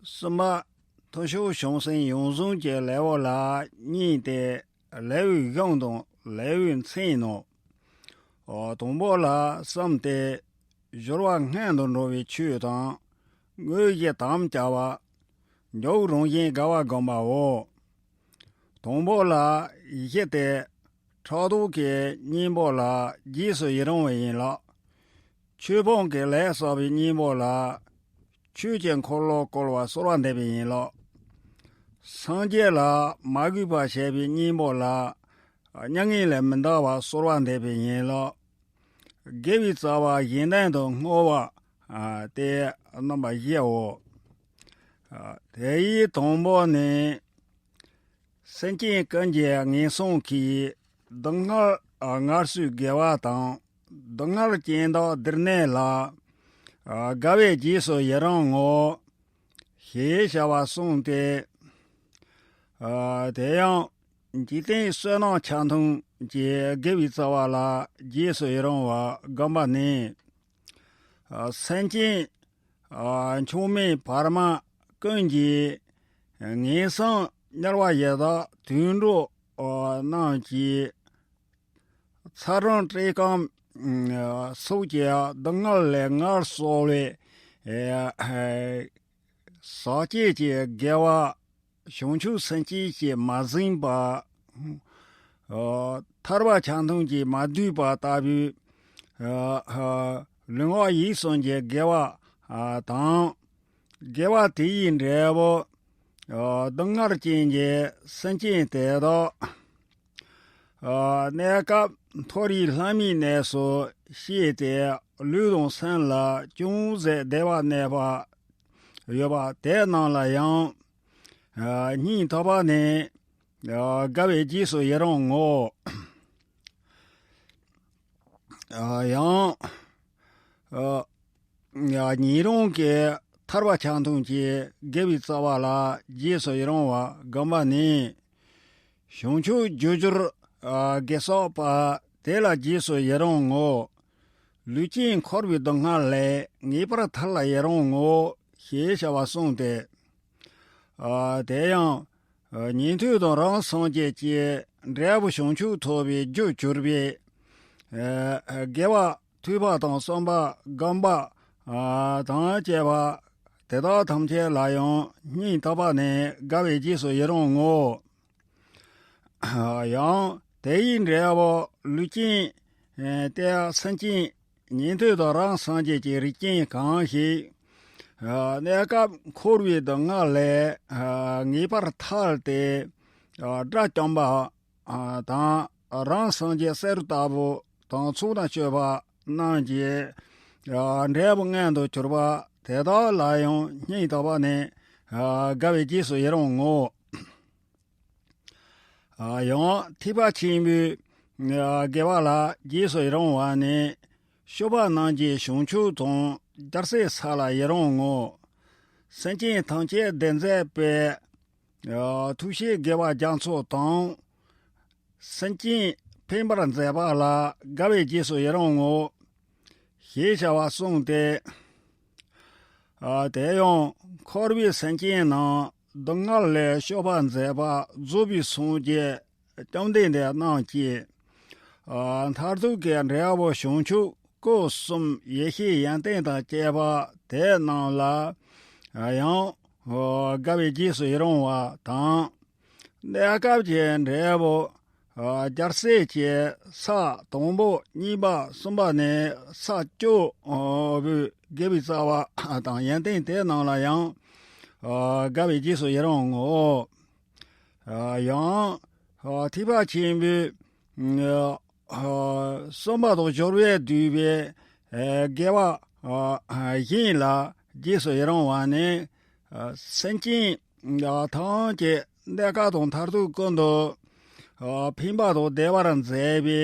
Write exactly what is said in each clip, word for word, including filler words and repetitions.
གསུམ་པ། མཐུ་ཤོར་བྱུང་སེམས་ཡོངས་བཟུང་གི་ལེའུ་ལ་གཉིས་ཏེ། ལེའུའི་གཞུང་དང་ལེའུའི་མཚན་ནོ། དང་པོ་ལ་གསུམ་སྟེ། སྦྱོར་བ་སྔོན་དུ་འགྲོ་བའི་ཆོས་དང་། དངོས་གཞི་དམ་བཅའ་བ། མཇུག་རང་བཞིན་དགའ་བ་བསྒོམ་པའོ། དང་པོ་ལ་བཞི་སྟེ། ཕྲག་དོག་གི་གཉེན་པོ་ལ་རྗེས་སུ་ཡི་རང་བ་ཡིན་ལ། ཆོས་སྤོང་གི་ལས་བསགས་པའི་གཉེན་པོ་ལ་ཆོས་ཀྱི་འཁོར་ལོ་བསྐོར་བ་གསོལ་བ་འདེབས་པ་ཡིན་ལ། སངས་རྒྱས་ལ་མ་གུས་པ་བྱས་པའི་གཉེན་པོ་ལ་མྱ་ངན་ལས་མི་འདའ་བ་གསོལ་བ་འདེབས་པ་ཡིན་ལ། དགེ་བའི་རྩ་བ་གཞན་དོན་དུ་བསྔོ་བ། ཨ། སྟེ་རྣམ་པ་བཞིའོ། ཨ། དེ་ཡི་དང་པོ་ནི། སེམས་ཅན་ཀུན་གྱི་ངན་སོང་གི་སྡུག་བསྔལ་ངལ་གསོའི་དགེ་བ་དང་། སྡུག་བསྔལ་ཅན་དག་བདེར་གནས་ལ་དགའ་བའི་རྗེས་སུ་ཡི་རང་ངོ་། ཞེས་བྱ་བ་གསུངས་ཏེ། ཨ། དེ་ཡང་འཇིག་རྟེན་བསོད་ནམས་ཆ་མཐུན་གྱི་དགེ་བའི་རྩ་བ་ལ་རྗེས་སུ་ཡི་རང་བ་བསྒོམ་པ་ནི། ཨ། སེམས་ཅན། ཨ། མཆོག་དམན་བར་མ་ཀུན་གྱི་ངན་སོང་དམྱལ་བ་ཡི་དྭགས་དུད་འགྲོ། ཨ། རྣམས་ཀྱི་ཚ་གྲང་བཀྲེས་སྐོམ། ཨ། སོགས་ཀྱི་སྡུག་བསྔལ་ལས་ངལ་གསོ་བའི། ཨ། ཟག་བཅས་ཀྱི་དགེ་བ་བྱང་ཆུབ་སེམས་བསྐྱེད་ཀྱིས་མ་ཟིན་པ། ཨ། ཐར་པ་ཆ་མཐུན་གྱིས་མ་བསྡུས་པ་ལྟ་བུའི། ཨ། ལུས་ངག་ཡིད་གསུམ་གྱི་དགེ་བ། ཨ། དང་། དགེ་བ་དེ་ཡི་འབྲས་བུ། ཨ། སྡུག་བསྔལ་ཅན་གྱི་སེམས་ཅན་དེ་དག་ཨ། གནས་སྐབས་མཐོ་རིས་ལྷ་མིའི་གནས་སུ་སྐྱེས་ཏེ་ལུས་དང་སེམས་ལ་ཅུང་ཟད་བདེ་བ་གནས་པ་ཡོད་པ་དེ་རྣམས་ལ་ཡང་། ཨ། སྙིང་ཐག་པ་ནས། ཨ། དགའ་བའི་རྗེས་སུ་ཡི་རང་ངོ་། ཨ། ཡང་། ཨ། ཉན་རང་གི་ཐར་པ་ཆ་མཐུན་གྱི་དགེ་བའི་རྩ་བ་ལ་རྗེས་སུ་ཡི་རང་བ་བསྒོམ་པ་ནི། བྱང་ཆུབ་རྒྱུ་སྦྱོར། ཨ། དགེ་བསགས་པ་དེ་ལ་རྗེས་སུ་ཡི་རང་ངོ་། ལུས་ཅན་འཁོར་བའི་སྡུག་བསྔལ་ལས་ངེས་པར་ཐར་ལ་ཡི་རང་ངོ་། ཞེས་བྱ་བ་གསུངས་ཏེ། ཨ། དེ་ཡང་། ཨ། ཉན་ཐོས་དང་རང་སངས་རྒྱས་ཀྱི་འབྲས་བུ་བྱང་ཆུབ་ཐོབ་པའི་རྒྱུར་གྱུར་པའི། ཨ། དགེ་བ་ཐོས་པ་དང་བསམ་པ་སྒོམ་པ། ཨ། དང་བཅས་པ་དེ་དག་ཐམས་ཅད་ལ་ཡང་སྙིང་ཐག་པ་ནས་དགའ་བའི་རྗེས་སུ་ཡི་རང་ངོ་། ཡང་དེ་ཡི་འབྲས་བུ་ལུས་ཅན། ཨ། ཏེ་སེམས་ཅན་ཉན་ཐོས་དང་རང་སངས་རྒྱས་ཀྱི་རིགས་ཅན་གང་ཞིག་ཨ། གནས་སྐབས་འཁོར་བའི་སྡུག་བསྔལ་ལས། ཨ། ངེས་པར་ཐར་ཏེ། ཨ། དགྲ་བཅོམ་པ། ཨ། དང་རང་སངས་རྒྱས་བསེ་རུ་ལྟ་བུ་དང་ཚོགས་དང་སྤྱོད་པ་རྣམས་ཀྱི། ཨ། འབྲས་བུ་མངོན་དུ་གྱུར་པ་དེ་དག་ལ་ཡང་སྙིང་ཐག་པ་ནས། ཨ། དགའ་བའི་རྗེས་སུ་ཡི་རང་ངོ་། ཨ། ཡང་ཐེག་པ་ཆེན་པོའི། ཨ། དགེ་བ་ལ་རྗེས་སུ་ཡི་རང་བ་ནི། སྤྱོད་པ་རྣམས་ཀྱི་བྱང་ཆུབ་དང་རྒྱལ་སྲས་ས་ལ་ཡི་རང་ངོ་། སེམས་ཅན་ཐམས་ཅད་བདེ་མཛད་པའི། ཨ། ཐུགས་བསྐྱེད་དགེ་བ་རྒྱ་མཚོ་དང་། སེམས་ཅན་ཕན་པར་མཛད་པ་ལ་དགའ་བའི་རྗེས་སུ་ཡི་རང་ངོ་། ཞེས་བྱ་བ་གསུངས་ཏེ། ཨ། དེ་ཡང་འཁོར་བའི་སེམས་ཅན་རྣམས་སྡུག་བསྔལ་ལས་སྐྱོབ་པར་མཛད་པ་རྫོགས་པའི་སངས་རྒྱས་བཅོམ་ལྡན་འདས་རྣམས་ཀྱི། ཨ། མཐར་ཐུག་གི་འབྲས་བུ་བྱང་ཆུབ་སྐུ་གསུམ་ཡེ་ཤེས་ཡོན་ཏན་དང་བཅས་པ་དེ་རྣམས་ལ། ཨ། ཡང་། ཨ། དགའ་བའི་རྗེས་སུ་ཡི་རང་བ་དང་། གནས་སྐབས་ཀྱི་འབྲས་བུ། ཨ། རྒྱལ་སྲས་ཀྱི་ས་དང་པོ་གཉིས་པ་གསུམ་པ་ནས་ས་བཅུ་པོའི་དགེ་བའི་རྩ་བ་དང་ཡོན་ཏན་དེ་རྣམས་ལ་ཡང་། ཨ། དགའ་བའི་རྗེས་སུ་ཡི་རང་ངོ་། ཨ། ཡང་། ཨ། ཐེག་པ་ཆེན་པོའི། ཨ། གསུམ་པ་དང་སྦྱོར་བས་བསྡུས་པའི། ཨ། དགེ་བ། ཨ། གཞན་ལ་རྗེས་སུ་ཡི་རང་བ་ནི། ཨ། སེམས་ཅན། ཨ། ཐམས་ཅད་གནས་སྐབས་དང་མཐར་ཐུག་ཀུན་ཏུ། ཨ། ཕན་པ་དང་བདེ་བར་མཛད་པའི།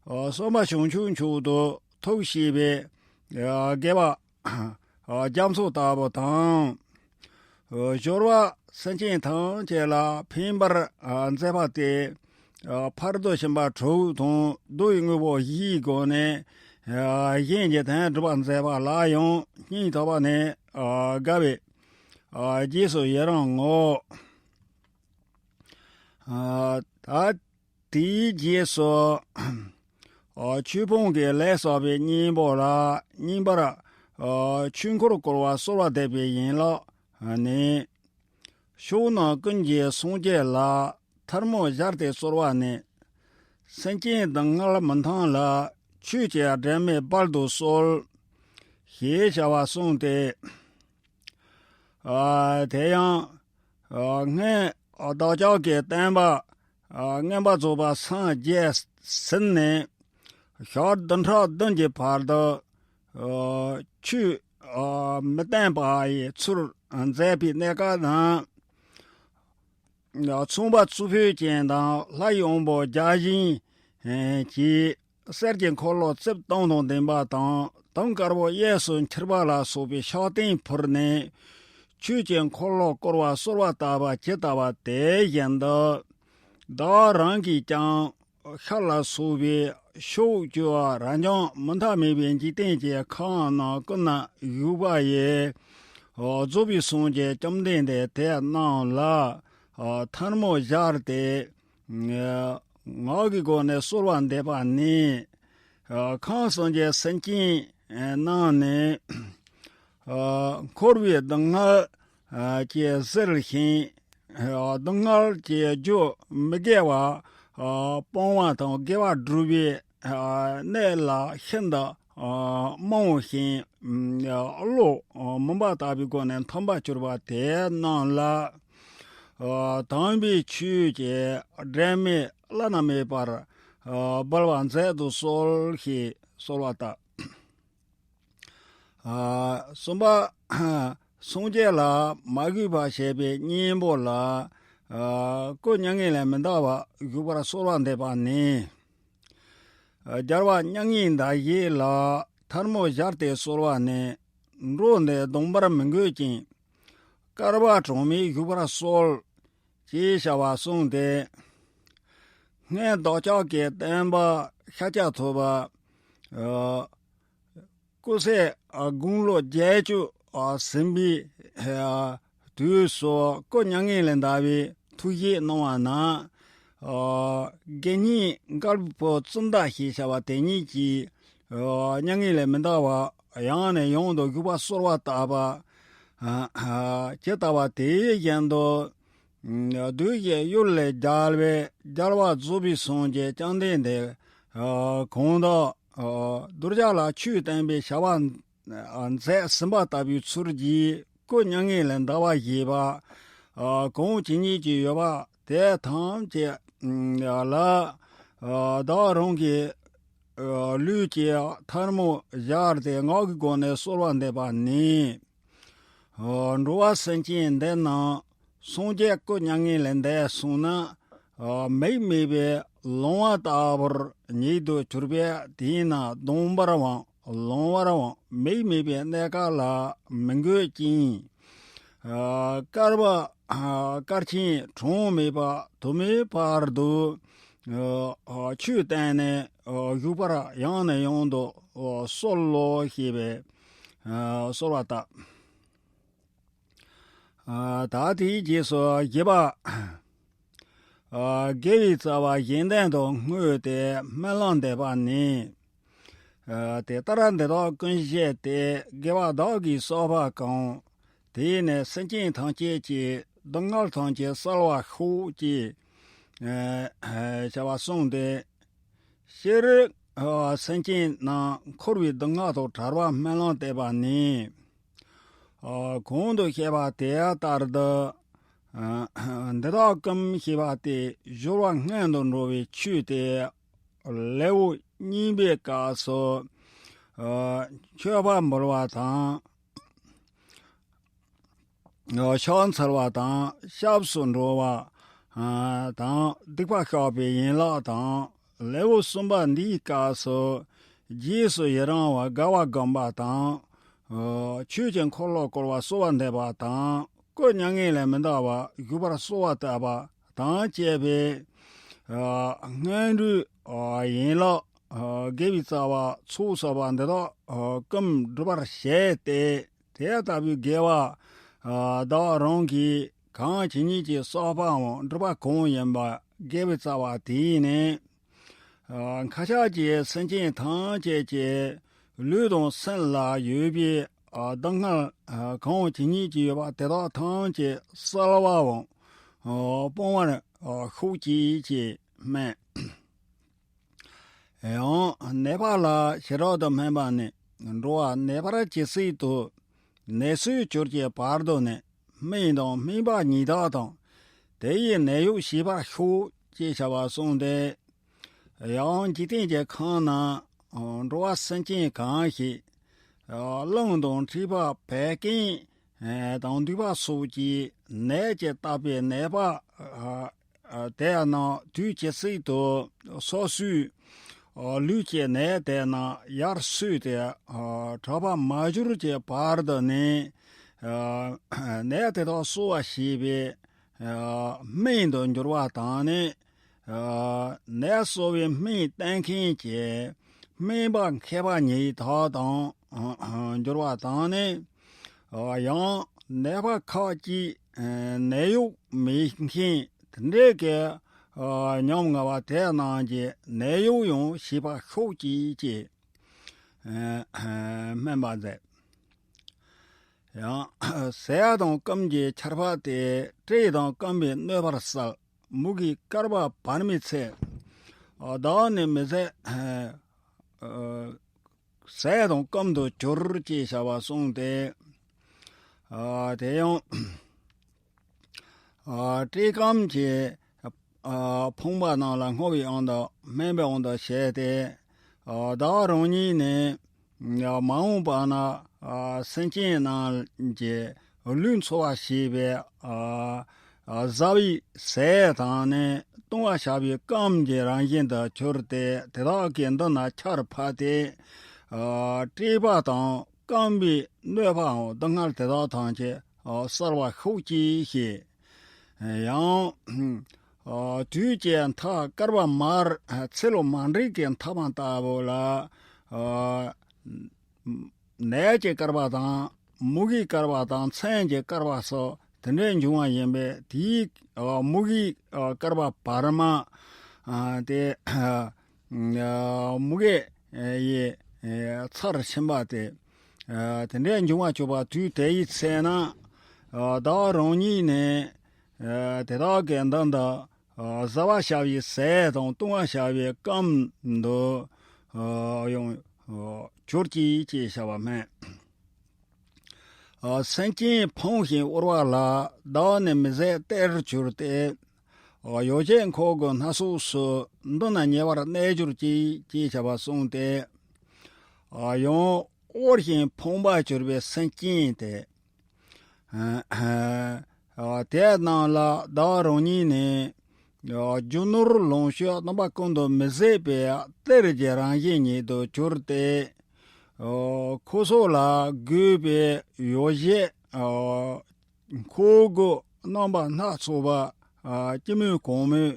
ཨ། གསུམ་པ་བྱང་ཆུབ་མཆོག་ཏུ་ཐུགས་བསྐྱེད་པའི། ཨ། དགེ་བ། ཨ། རྒྱ་མཚོ་ལྟ་བུ་དང་། ཨ། སྦྱོར་བ་སེམས་ཅན་ཐམས་ཅད་ལ་ཕན་པར། ཨ། མཛད་པ་སྟེ། ཨ། ཕ་རོལ་ཏུ་ཕྱིན་པ་དྲུག་དང་མདོའི་དངོས་པོ་བཞིའི་སྒོ་ནས། ཨ། གཞན་གྱི་དོན་སྒྲུབ་པར་མཛད་པ་ལ་ཡང་སྙིང་ཐག་པ་ནས། ཨ། དགའ་བའི། ཨ་རྗེས་སུ་ཡི་རང་ངོ་། ཨ་ད་དེའི་རྗེས་སུ་ཨ་ཆོས་སྤོང་གི་ལས་བསགས་པའི་གཉེན་པོ་ལ་གཉིས་པར་ཨ་ཆོས་འཁོར་བསྐོར་བ་གསོལ་བ་འདེབས་པའི་ཡན་ལག་ནི། ཕྱོགས་རྣམས་ཀུན་གྱི་སངས་རྒྱས་ལ་ཐལ་མོ་སྦྱར་ཏེ་གསོལ་བ་ནི། སེམས་ཅན་སྡུག་བསྔལ་མི་མཐོང་ལ་ཆོས་ཀྱི་སྒྲོན་མེ་སྦར་དུ་གསོལ། ཞེས་བྱ་བ་གསུངས་ཏེ། ཨ་དེ་ཡང་ཨ་སྔོན་བདག་ཅག་གི་སྟོན་པ་ཨ་མངོན་པར་རྫོགས་པར་སངས་རྒྱས་ཟིན་ནས་ཞག་བདུན་ཕྲག་བདུན་གྱི་བར་དུ་ཨ་ཆོས་ཨ་མི་བསྟན་པ་ཡི་ཚུལ་མཛད་པའི་གནས་སྐབས་ན། ཚངས་པ་བཙུགས་ཕུད་ཅན་དང་ལྷ་ཡི་དབང་པོ་བརྒྱ་བྱིན་གྱིས་གསེར་གྱི་འཁོར་ལོ་རྩིབས་སྟོང་དང་ལྡན་པ་དང་དུང་དཀར་པོ་གཡས་སུ་འཁྱིལ་པ་ལ་སོགས་པའི་ཕྱག་རྟེན་ཕུལ་ནས་ཆོས་ཀྱི་འཁོར་ལོ་བསྐོར་བ་གསོལ་བ་བཏབ་པ་ཇི་ལྟ་བ་དེ་བཞིན་དུ། བདག་རང་གིས་ཀྱང་ཤར་ལ་སོགས་པའི་ཕྱོགས་བཅུ་པ་རབ་འབྱམས་མི་མཐའ་མེད་པའི་འཇིག་རྟེན་གྱི་ཁམས་རྣམས་ཀུན་ན་བཞུགས་པ་ཡི། རྫོགས་པའི་སངས་རྒྱས་བཅོམ་ལྡན་འདས་དེ་རྣམས་ལ་ཐལ་མོ་སྦྱར་ཏེ། ངག་གི་སྒོ་ནས་གསོལ་བ་འདེབས་པ་ནི། ཁམས་སངས་རྒྱས་སེམས་ཅན་རྣམས་ནི། འཁོར་བའི་སྡུག་བསྔལ་གྱིས་གཟིར་ཞིང་། སྡུག་བསྔལ་གྱི་རྒྱུ་མི་དགེ་བ་སྤོང་བ་དང་དགེ་བ་སྒྲུབ་པའི་གནས་ལ་ཤིན་ཏུ་རྨོངས་ཤིང་བློ་མུན་པ་ལྟ་བུའི་སྒོ་ནས་འཐོམས་པར་གྱུར་པ་དེ་རྣམས་ལ། དམ་པའི་ཆོས་ཀྱི་སྒྲོན་མེ་བླ་ན་མེད་པར་འབུལ་བར་མཛད་དུ་གསོལ་ཞེས་གསོལ་བ་བཏབ། གསུམ་པ། སངས་རྒྱས་ལ་མ་གུས་པ་བྱས་པའི་གཉེན་པོ་ལ། སྐུ་མྱ་ངན་ལས་མི་འདའ་བར་བཞུགས་པར་གསོལ་བ་འདེབས་པ་ནི། རྒྱལ་བ་མྱ་ངན་འདའ་བྱེད་ལ་ཐལ་མོ་སྦྱར་ཏེ་གསོལ་བ་ནི། འགྲོ་འདིར་སྡོམ་པར་མི་འགོད་ཅིང་། བསྐལ་པ་གྲངས་མེད་བཞུགས་པར་གསོལ། ཞེས་བྱ་བ་གསུངས་ཏེ། སྔོན་བདག་ཅག་གི་སྟོན་པ་ཤཱཀྱ་ཐུབ་པ། ཨ་སྐུ་ཚེ་དགུང་ལོ་བརྒྱད་ཅུ་ཟིན་པའི་དུས་སུ་སྐུ་མྱ་ངན་ལས་འདའ་བའི་ཐུགས་བཞེད་གནང་བ་ན། དགེ་བསྙེན་མགར་བའི་བུ་ཙུན་ད་ཞེས་བྱ་བ་དེ་ཉིད་ཀྱིས་མྱ་ངན་ལས་མི་འདའ་བར་ཡང་ནས་ཡང་དུ་བཞུགས་པར་གསོལ་བ་བཏབ་པ། ཇི་ལྟ་བ་དེ་བཞིན་དུ། བདུད་ཀྱི་གཡུལ་ལས་རྒྱལ་བའི་རྒྱལ་བ་རྫོགས་པའི་སངས་རྒྱས་བཅོམ་ལྡན་འདས་གང་དག་གདུལ་བྱ་ལ་ཆོས་བསྟན་པའི་བྱ་བ་མཛད་ཟིན་པ་ལྟ་བུའི་ཚུལ་གྱིས་སྐུ་མྱ་ངན་ལས་འདའ་བར་བྱེད་པ་གང་ཇི་སྙེད་ཅིག་ཡོད་པ་དེ་ཐམས་ཅད་ལ་བདག་རང་གི་ལུས་ཀྱི་ཐལ་མོ་སྦྱར་ཏེ་ངག་གི་སྒོ་ནས་གསོལ་བ་འདེབས་པ་ནི། འགྲོ་བ་སེམས་ཅན་འདི་རྣམས་སངས་རྒྱས་སྐུ་མྱ་ངན་ལས་འདས་སོང་ན། མིག་མེད་པའི་ལོང་བ་ལྟ་བུར་ཉིད་དུ་གྱུར་པས། དེས་ན་སྡོམ་པར་འམ་ལོང་བར་འམ་མིག་མེད་པའི་གནས་སྐབས་ལ་མི་འགོད་ཅིང་། བསྐལ་པ་བསྐལ་ཆེན་གྲངས་མེད་པ་དུ་མའི་བར་དུ་ཆོས་བསྟན་ནས་བཞུགས་པར་ཡང་ནས་ཡང་དུ་གསོལ་ལོ་ཞེས་པའི་གསོལ་བ་བཏབ། ད་དེའི་རྗེས་སུ་བཞི་པ། དགེ་བའི་རྩ་བ་གཞན་དོན་དུ་བསྔོས་ཏེ་སྨོན་ལམ་འདེབས་པ་ནི། དེ་ལྟར་འདི་དག་ཀུན་བཞེད་དེ། དགེ་བ་བདག་གིས་བསགས་པ་གང་། དེས་ནི་སེམས་ཅན་ཐམས་ཅད་ཀྱི། སྡུག་བསྔལ་ཐམས་ཅད་བསལ་བར་ཤོག་ཅེས་བྱ་བ་གསུངས་ཏེ། སྤྱིར་སེམས་ཅན་རྣམས་འཁོར་བའི་སྡུག་བསྔལ་དང་བྲལ་བར་སྨོན་ལམ་བཏབ་པ་ནི། གོང་དུ་བཤད་པ་དེ་ལྟར་དུ། འདི་དག་ཀུན་ཞེས་པ་སྟེ་སྦྱོར་བ་སྔོན་དུ་འགྲོ་བའི་ཆོས་ཏེ། ལེའུ་གཉིས་པའི་སྐབས་སུ། མཆོད་པ་འབུལ་བ་དང་། ཕྱག་འཚལ་བ་དང་སྐྱབས་སུ་འགྲོ་བ་དང་སྡིག་པ་བཤགས་པའི་ཡན་ལག་དང་། ལེའུ་གསུམ་པ་འདིའི་སྐབས་སུ་རྗེས་སུ་ཡི་རང་བ་དགའ་བ་བསྒོམ་པ་དང་། ཆོས་ཀྱི་འཁོར་ལོ་བསྐོར་བར་གསོལ་བ་འདེབས་པ་དང་། སྐུ་མྱ་ངན་ལས་མི་འདའ་བར་བཞུགས་པར་གསོལ་བ་བཏབ་པ་དང་བཅས་པའི་སྔོན་འགྲོའི་ཡན་ལག་དགེ་བའི་རྩ་བ་ཚོགས་བསགས་པ་འདི་དག་ཀུན་འགྲུབ་པར་བྱས་ཏེ། དེ་ལྟ་བུའི་དགེ་བ་ བདག་རང་གིས་གང་ཇི་སྙེད་ཅིག་བསགས་པའམ་བསྒྲུབས་པ་གང་ཡིན་པ་དགེ་བའི་རྩ་བ་དེས་ནི། མཁའ་ཁྱབ་ཀྱི་སེམས་ཅན་ཐམས་ཅད་ཀྱི་ལུས་དང་སེམས་ལ་ཡོད་པའི་སྡུག་བསྔལ་གང་ཇི་སྙེད་ཅིག་ཡོད་པ་དེ་དག་ཐམས་ཅད་བསལ་བའམ་སྤང་བར་ཤོག་ཅིག་ཅེས་སྨྲས། ཡང་ནད་པ་ལ་བྱེ་བྲག་ཏུ་སྨན་པ་ནི། འགྲོ་བ་ནད་པར་ཇི་སྲིད་དུ། ནད་སོས་གྱུར་གྱི་བར་དུ་ནི། སྨན་དང་སྨན་པ་ཉིད་དག་དང་། དེ་ཡི་ནད་གཡོག་ཞེས་པར་ཤོག་ཅེས་བྱ་བ་གསུངས་ཏེ། ཡང་འཇིག་རྟེན་གྱི་ཁམས་ན་འགྲོ་བ་སེམས་ཅན་གང་ཞིག་རླུང་དང་མཁྲིས་པ་བད་ཀན་དང་མདུད་པ་སོགས་ཀྱི་ནད་ཀྱིས་བཏབ་པའི་ནད་པ་དེ་རྣམས་དུས་ཇི་སྲིད་དུ་སོ་སོའི་ལུས་ཀྱི་ནད་དེ་རྣམས་ཡར་སོས་ཏེ་དྲག་པར་མ་གྱུར་གྱི་བར་དུ་ནི། ནད་དེ་དག་གསོ་བར་བྱེད་པའི་སྨན་དུ་འགྱུར་བ་དང་ནི། ནད་གསོ་བའི་སྨན་བསྟེན་མཁན་གྱི་སྨན་པ་མཁས་པ་ཉིད་དག་དང་འགྱུར་བ་དང་ནི། ཡང་ནད་པ་ཁག་ཅིག་ནད་གཡོག་མེད་མཁན་དེ་འདྲའི་གི་ཉམ་ང་བ་དེ་རྣམས་ཀྱི་ནད་གཡོག་ཡང་ཞེས་པར་ཤོག་ཅིག་ཅེས་སྨན་པ་མཛད། ཡང་ཟས་དང་སྐོམ་གྱི་ཆར་པ་དེ། བཀྲེས་དང་སྐོམ་པས་གནོད་པར་བསལ། མུ་གེའི་བསྐལ་པ་བར་མའི་ཚེ། བདག་ནི་མི་ཟད། ཟས་དང་སྐོམ་དུ་གྱུར་ཅེས་བྱ་བ་གསུངས་ཏེ། དེ་ཡང་བཀྲེས་སྐོམ་གྱི་ཕོངས་པ་རྣམས་ལ་བསྔོ་བའི་དབང་དང་སྨན་པའི་དབང་དུ་བྱས་ཏེ། བདག་རང་ཉིད་ནི་མ་འོངས་པ་ན་སེམས་ཅན་རྣམས་ཀྱི་ལུས་འཚོ་བར་བྱེད་པའི་བཟའ་བའི་ཟས་དང་ནི་བཏུང་བར་བྱ་བའི་སྐོམ་གྱི་རང་བཞིན་དུ་གྱུར་ཏེ། དེ་དག་གི་མདུན་ན་ཆར་ཕབ་སྟེ། བཀྲེས་པ་དང་སྐོམ་པའི་གནོད་པའམ་སྡུག་བསྔལ་དེ་དག་ཐམས་ཅད་བསལ་བར་ཤོག་ཅིག་ཞེས། ཡང་དུས་ཀྱི་མཐའ་བསྐལ་པ་མར་ཚེ་ལོ་མ་འདྲེས་ཀྱི་མཐའ་མ་ལྟ་བུ་ལ། ནད་ཀྱི་བསྐལ་པ་དང་མུ་གེའི་བསྐལ་པ་དང་མཚན་གྱི་བསྐལ་པ་སོགས་དེ་འདྲའི་འབྱུང་བ་ཡིན་པས། དེའི་མུ་གེའི་བསྐལ་པ་བར་མ་དེ་མུ་གེ་ཡི་ཚར་ཕྱིན་པ་དེ། དེ་འདྲའི་འབྱུང་བ་གྱུར་པ་དུས་དེ་ཡི་ཚེ་ན། བདག་རང་ཉིད་ནི་དེ་དག་གི་མདུན་དུ། བཟའ་བར་བྱ་བའི་ཟས་དང་བཏུང་བར་བྱ་བའི་སྐོམ་དུ་ཡང་གྱུར་ཅིག་ཅེས་བྱ་བ་སྨྲས། སེམས་ཅན་ཕོངས་ཤིང་དབུལ་བ་ལ། བདག་ནི་མི་ཟད་སྟེར་གྱུར་ཏེ། ཡོ་བྱད་མཁོ་དགུའི་སྣ་ཚོགས་སུ། མདུན་ན་ཉེ་བར་གནས་གྱུར་ཅིག་ཅེས་བྱ་བ་གསུངས་ཏེ། ཡང་དབུལ་ཞིང་ཕོངས་པར་གྱུར་པའི་སེམས་ཅན་དེ། དེ་རྣམས་ལ་བདག་རང་ཉིད་ནི། རྒྱུ་ནོར་ལོངས་སྤྱོད་རྣམ་པ་ཀུན་ཏུ་མི་ཟད་པའི་གཏེར་གྱི་རང་བཞིན་ཉིད་དུ་གྱུར་ཏེ། ཁོ་ཚོ་ལ་དགོས་པའི་ཡོ་བྱད་མཁོ་དགུ་རྣམ་པ་སྣ་ཚོགས་པ་སྐྱེད་མོས་གོང་མོས་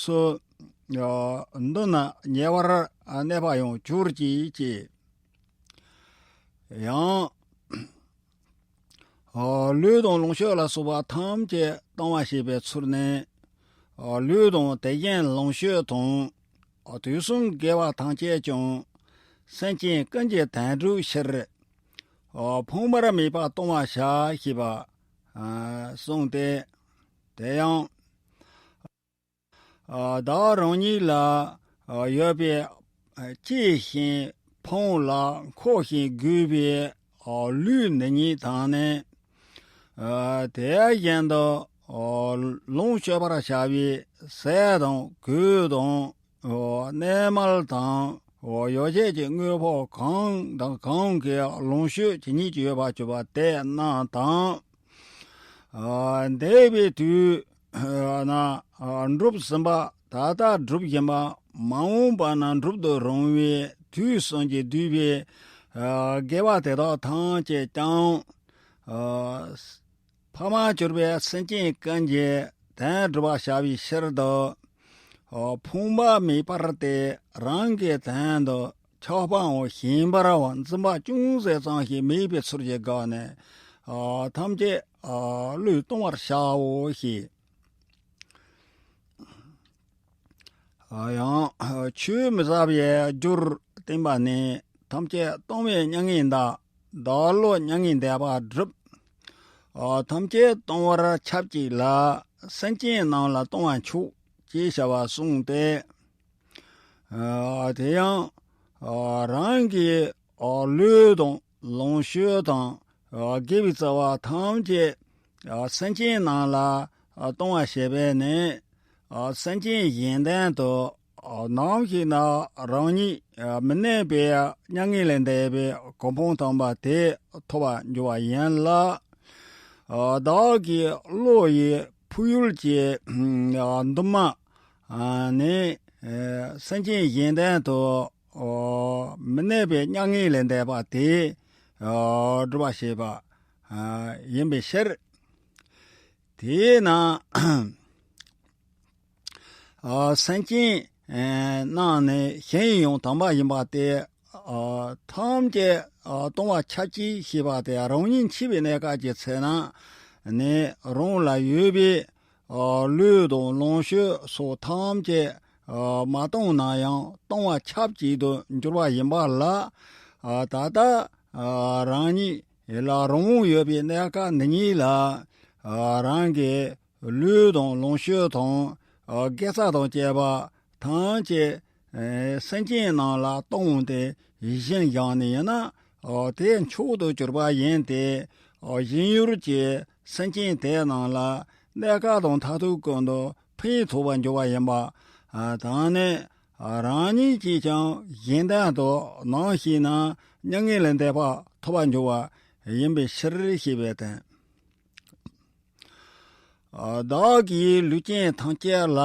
སུ་མདུན་ན་ཉེ་བར་གནས་པ་ཡང་གྱུར་ཅིག་ཅེས། ཡང་། ལུས་དང་ལོངས་སྤྱོད་ལ་སོགས་པ་ཐམས་ཅད་གཏོང་བར་བྱེད་པའི་ཚུལ་ནི། ལུས་དང་དེ་བཞིན་ལོངས་སྤྱོད་དང་། དུས་གསུམ་དགེ་བ་ཐམས་ཅད་ཀྱང་། སེམས་ཅན་ཀུན་གྱི་དོན་སྒྲུབ་ཕྱིར། ཕངས་པ་མེད་པར་གཏོང་བར་བྱ་ཞེས་པ་གསུངས་ཏེ། དེ་ཡང་། བདག་རང་ཉིད་ལ་ཡོད་པའི་གཅེས་ཤིང་ཕོངས་ལ་མཁོ་ཞིང་དགོས་པའི་ལུས་འདི་ཉིད་དང་ནི། དེ་བཞིན་དུ་ལོངས་སྤྱོད་པར་བྱ་བའི་ཟས་དང་གོས་དང་གནས་མལ་དང་ཡོ་བྱད་ཀྱི་དངོས་པོ་གང་དང་གང་གི་ལོངས་སྤྱོད་ཇི་སྙེད་ཅིག་ཡོད་པར་གྱུར་པ་དེ་རྣམས་དང་། འདས་པའི་དུས་ན་སྒྲུབ་ཟིན་པ། ད་ལྟ་སྒྲུབ་བཞིན་པ། མ་འོངས་པ་ན་སྒྲུབ་ཏུ་རུང་བའི་དུས་གསུམ་གྱིས་བསྡུས་པའི་དགེ་བ་དེ་དག་ཐམས་ཅད་ཀྱང་། ཕ་མར་གྱུར་པའི་སེམས་ཅན་ཀུན་གྱི་དོན་སྒྲུབ་པར་བྱ་བའི་ཕྱིར་དུ། ཕོངས་པ་མེད་པར་ཏེ་རང་གི་དོན་དུ་ ཆགས་པའམ་ཞེན་པའམ་འཛིན་པ་ཅུང་ཟད་ཙམ་ཞིག་མེད་པའི་ཚུལ་གྱི་སྒོ་ནས། ཨ། ཐམས་ཅད། ཨ། བློས་གཏོང་བར་བྱའོ་ཞེས། ཡང་ཆོས་མི་ཟ་བའི་རྒྱུར་བསྟན་པ་ནི། ཐམས་ཅད་གཏོང་བའི་མྱ་ངན་འདའ། བདག་བློ་མྱ་ངན་འདས་པ་སྒྲུབ། ཐམས་ཅད་གཏོང་བར་ཆབས་ཅིག་ལ། སེམས་ཅན་རྣམས་ལ་གཏོང་བ་མཆོག་ཅེས་བྱ་བ་གསུངས་ཏེ། དེ་ཡང་རང་གི་ལུས་དང་ལོངས་སྤྱོད་དང་། དགེ་བའི་རྩ་བ་ཐམས་ཅད་སེམས་ཅན་རྣམས་ལ་གཏོང་བ་ཞེས་པས་ནི། སེམས་ཅན་གཞན་དོན་དུ་ནམ་ཞིག་ན་རང་ཉིད་མི་གནས་པའི་མྱ་ངན་ལས་འདས་པའི་གོ་འཕང་དམ་པ་དེ་ཐོབ་པར་འགྱུར་བ་ཡིན་ལ། བདག་གི་བློ་ཡི་ཕུགས་ཡུལ་གྱི་འདུན་མ་ནི། སེམས་ཅན་གཞན་དོན་དུ་མི་གནས་པའི་མྱ་ངན་ལས་འདས་པ་དེ་སྒྲུབ་པ་ཞེས་པ་ཡིན་པའི་ཕྱིར། དེས་ན། སེམས་ཅན་རྣམས་ནི་གཞན་ཡང་དམ་པ་ཡིན་པ་སྟེ། ཐམས་ཅད་གཏོང་བ་ཆ་གཅིག་ཞེས་པ་སྟེ། རང་ཉིད་འཆི་བའི་གནས་སྐབས་ཀྱི་ཚེ་ན་ནི། རང་ལ་ཡོད་པའི་ལུས་དང་ལོངས་སྤྱོད་སོགས་ཐམས་ཅད་མ་གཏོང་ན་ཡང་གཏོང་བ་ཆབས་ཅིག་ཏུ་འགྱུར་བ་ཡིན་པ་ལ། ད་ལྟ་རང་ཉིད་ལ་རང་དབང་ཡོད་པའི་གནས་སྐབས་འདི་ཉིད་ལ། རང་གི་ལུས་དང་ལོངས་སྤྱོད་དང་། དགེ་རྩ་དང་བཅས་པ་ཐམས་ཅད་སེམས་ཅན་རྣམས་ལ་གཏོང་སྟེ་སྦྱིན་བཞག་ནི་ཡིན་ན། དེ་མཆོག་ཏུ་གྱུར་པ་ཡིན་ཏེ། སྦྱིན་ཡུལ་གྱི་སེམས་ཅན་དེ་རྣམས་ལ་གནས་སྐབས་དང་མཐར་ཐུག་ཀུན་ཏུ་ཕན་ཐོགས་པར་འགྱུར་བ་ཡིན་པ་དང་ནི། རང་ཉིད་ཀྱིས་ཀྱང་གཞན་དོན་དུ་ནམ་ཞིག་ན་མྱ་ངན་ལས་འདས་པ་ཐོབ་པར་འགྱུར་བ་ཡིན་པའི་ཕྱིར་ཞེས་པའི་དོན། བདག་གིས་ལུས་ཅན་ཐམས་ཅད་ལ།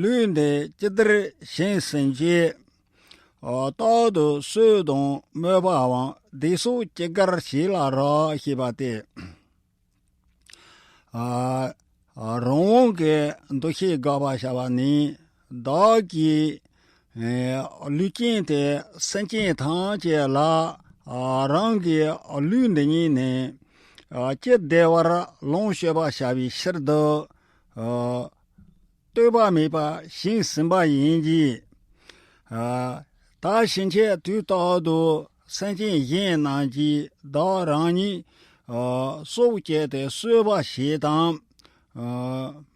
ལུས་འདི་ཅི་བདེར་བྱིན་ཟིན་ཅིག། རྟག་ཏུ་གསོད་དང་སྨོད་པའམ་བདེ་སོགས་ཅི་དགར་བྱས་ལ་རག་ཞེས་པ་སྟེ། རང་དབང་གི་འདུ་ཤེས་དགག་པར་བྱ་བ་ནི། བདག་གིས་ལུས་ཅན་དེ་སེམས་ཅན་ཐམས་ཅད་ལ། རང་གི་ལུས་འདི་ཉིད་ནི་ཅི་བདེ་བར་ལོངས་སྤྱོད་པར་བྱ་བའི་ཕྱིར་དུ། ལྟོས་པ་མེད་པར་བྱིན་ཟིན་པ་ཡིན་གྱི། ད་ཕྱིན་ཆད་དུས་རྟག་ཏུ་སེམས་ཅན་གཞན་རྣམས་ཀྱིས་བདག་རང་ཉིད་སྲོག་བཅད་དེ་གསོད་པ་ཞེས་དང་།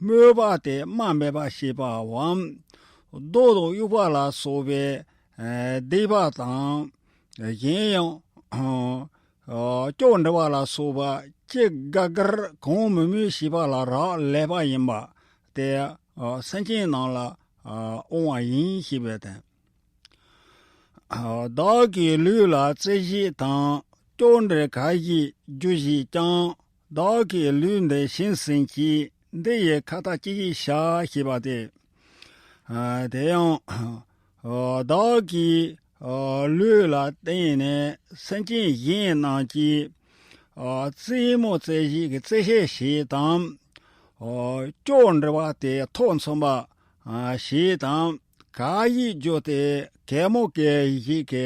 སྨོད་པ་སྟེ་སྨྲ་མེད་པར་བྱེད་པའམ། རྡོ་དང་དབྱུག་པ་ལ་སོགས་པའི་སྡིག་པ་དང་། གཞན་ཡང་། སྐྱོབ་འདྲི་བ་ལ་སོགས་པ་ཅི་དགའ་དགར་གང་མོས་མོས་བྱེད་པ་ལ་རག་ལས་པ་ཡིན་པ་སྟེ། སེམས་ཅན་རྣམས་ལ་དབང་བ་ཡིན་ཞེས་པའི་དོན། བདག་གི་ལུས་ལ་རྩེ་བཞི་དང་། སྐྱོབ་འདྲི་ག་ཞིག་རྒྱུ་ཞིག་ཀྱང་། བདག་གི་ལུས་འདི་བྱིན་ཟིན་ཅིག། འདི་ཡི་ཁ་ཏ་ཅི་ཞིག་བྱ་ཞེས་པ་སྟེ། དེ་ཡང་བདག་གི་ལུས་ལ་བརྟེན་ནས་སེམས་ཅན་གཞན་རྣམས་ཀྱིས་རྩེད་མོ་རྩེ་བཞིན་གྱི་རྩེད་ཆས་བྱས་དང་། སྐྱོབ་འདྲི་བ་སྟེ་ཐོ་འཚོལ་བ་བྱས་དང་། ག་ཡིག་རྒྱུ་སྟེ་གད་མོ་གད་བཞིན་གྱི་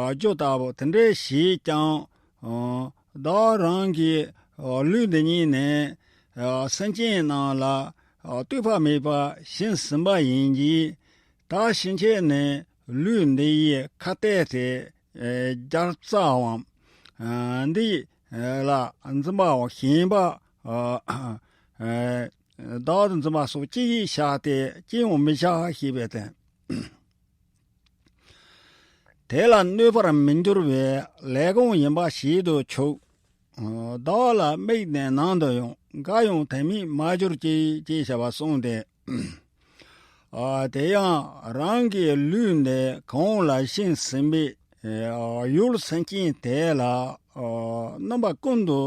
རྒྱུ་ལྟ་བུ་དེ་འདྲ་བྱས་ཀྱང་། བདག་རང་གི་ལུས་འདི་ཉིད་ནི་སེམས་ཅན་རྣམས་ལ་ལྟོས་པ་མེད་པར་བྱིན་ཟིན་པ་ཡིན་གྱི། ད་ཕྱིན་ཆད་ནི་ལུས་འདི་ཡི་ཁ་གཏད་དེ་རྒྱབ་རྩའམ། འདི་ལ་འཛིན་པའམ་ཞེན་པ། བདག་ཏུ་འཛིན་པ་སོགས་ཅི་ཡིས་བྱ་སྟེ་ཅི་ཡང་མི་བྱ་ཞེས་པའི་དོན། དེ་ལ་གནོད་པར་མི་འགྱུར་བའི་ལས་གང་ཡིན་པ་བྱེད་དུ་ཆུག། བདག་ལ་དམིགས་ནས་ནམ་དུ་ཡང་འགའ་ཡང་དོན་མེད་མ་གྱུར་ཅིག་ཅེས་བྱ་བ་གསུངས་ཏེ། དེ་ཡང་རང་གི་ལུས་འདི་གང་ལ་བྱིན་ཟིན་པའི་ཡུལ་སེམས་ཅན་དེ་ལ་རྣམ་པ་ཀུན་ཏུ་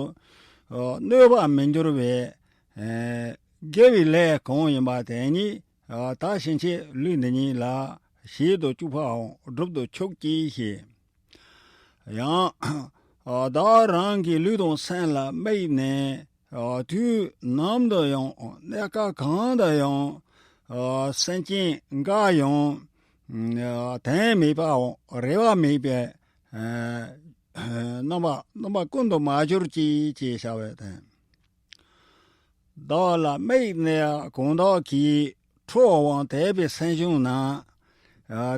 གནོད་པར་མི་འགྱུར་བའི་དགེ་བའི་ལས་གང་ཡིན་པ་དེ་ཉིད། ད་ཕྱིན་ཆད་ལུས་འདི་ཉིད་ལ་བྱེད་དུ་བཅུག་པའམ་སྒྲུབ་ཏུ་ཆུག་ཅིག་ཞེས། ཡང་། བདག་རང་གི་ལུས་དང་སེམས་ལ་དམིགས་ནས། དུས་ནམ་དུ་ཡང་གནས་སྐབས་གང་དུ་ཡང་། སེམས་ཅན་འགའ་ཡང་ དོན་མེད་པའམ་རེ་བ་མེད་པའི་རྣམ་པ་རྣམ་པ་ཀུན་ཏུ་མ་གྱུར་ཅིག་ཅེས་བྱ་བའི་དོན། བདག་ལ་དམིགས་ནས་གང་དག་གིས། ཁྲོ་བའམ་དད་པའི་སེམས་བྱུང་ན།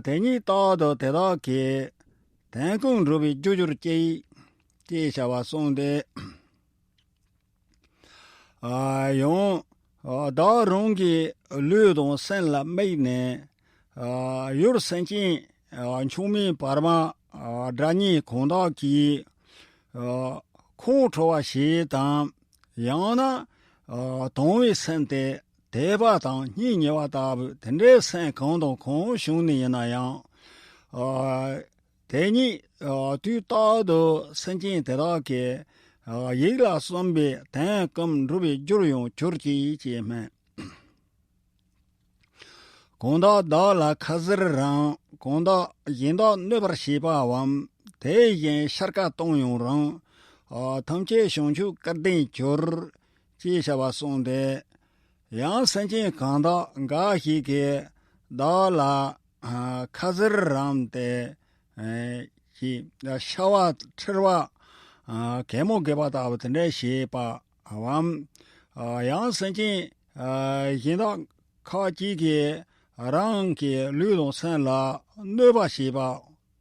དེ་ཉིད་རྟག་ཏུ་དེ་དག་གི། དོན་ཀུན་འགྲུབ་པའི་རྒྱུར་གྱུར་ཅིག་ཅེས་བྱ་བ་གསུངས་ཏེ། ཡང་བདག་རང་གི་ལུས་དང་སེམས་ལ་དམིགས་ནས། ཡུལ་སེམས་ཅན་མཆོག་དམན་བར་མ་དགྲ་གཉེན་གང་དག་གིས། ཁོང་ཁྲོ་བ་ཞེས་དང་། ཡང་ན། དང་བའི་སེམས་ཏེ། དད་པ་དང་སྙིང་ཉེ་བ་ལྟ་བུ་དེ་འདྲའི་སེམས་གང་དང་གང་བྱུང་ནས་ཡིན་ན་ཡང་། དེ་ཉིད་དུས་རྟག་ཏུ་སེམས་ཅན་དེ་དག་གི་ཡིད་ལ་བསམ་པའི་དོན་ཀུན་འགྲུབ་པའི་རྒྱུར་ཡང་གྱུར་ཅིག་ཅེས་སྨོས། གང་དག་བདག་ལ་ཁ་ཟས་རམ། གང་དག་གཞན་དག་གནོད་པར་བྱེད་པའམ། དེ་བཞིན་ཤར་ཀ་བཏང་ཡང་རུང་། ཐམས་ཅད་བྱང་ཆུབ་སྐལ་ལྡན་གྱུར། ཅེས་བྱ་བ་གསུངས་ཏེ། ཡང་སེམས་ཅན་གང་དག་འགའ་ཞིག་གིས་བདག་ལ་ཁ་ཟས་རམ་སྟེ། ཤ་བ་མཁྲིས་པ། གད་མོ་བགད་པ་ལྟ་བུ་དེ་འདྲ་བྱེད་པའམ། ཡང་སེམས་ཅན་གཞན་དག་ཁ་ཅིག་གིས་རང་གི་ལུས་དང་སེམས་ལ་གནོད་པ་བྱེད་པ།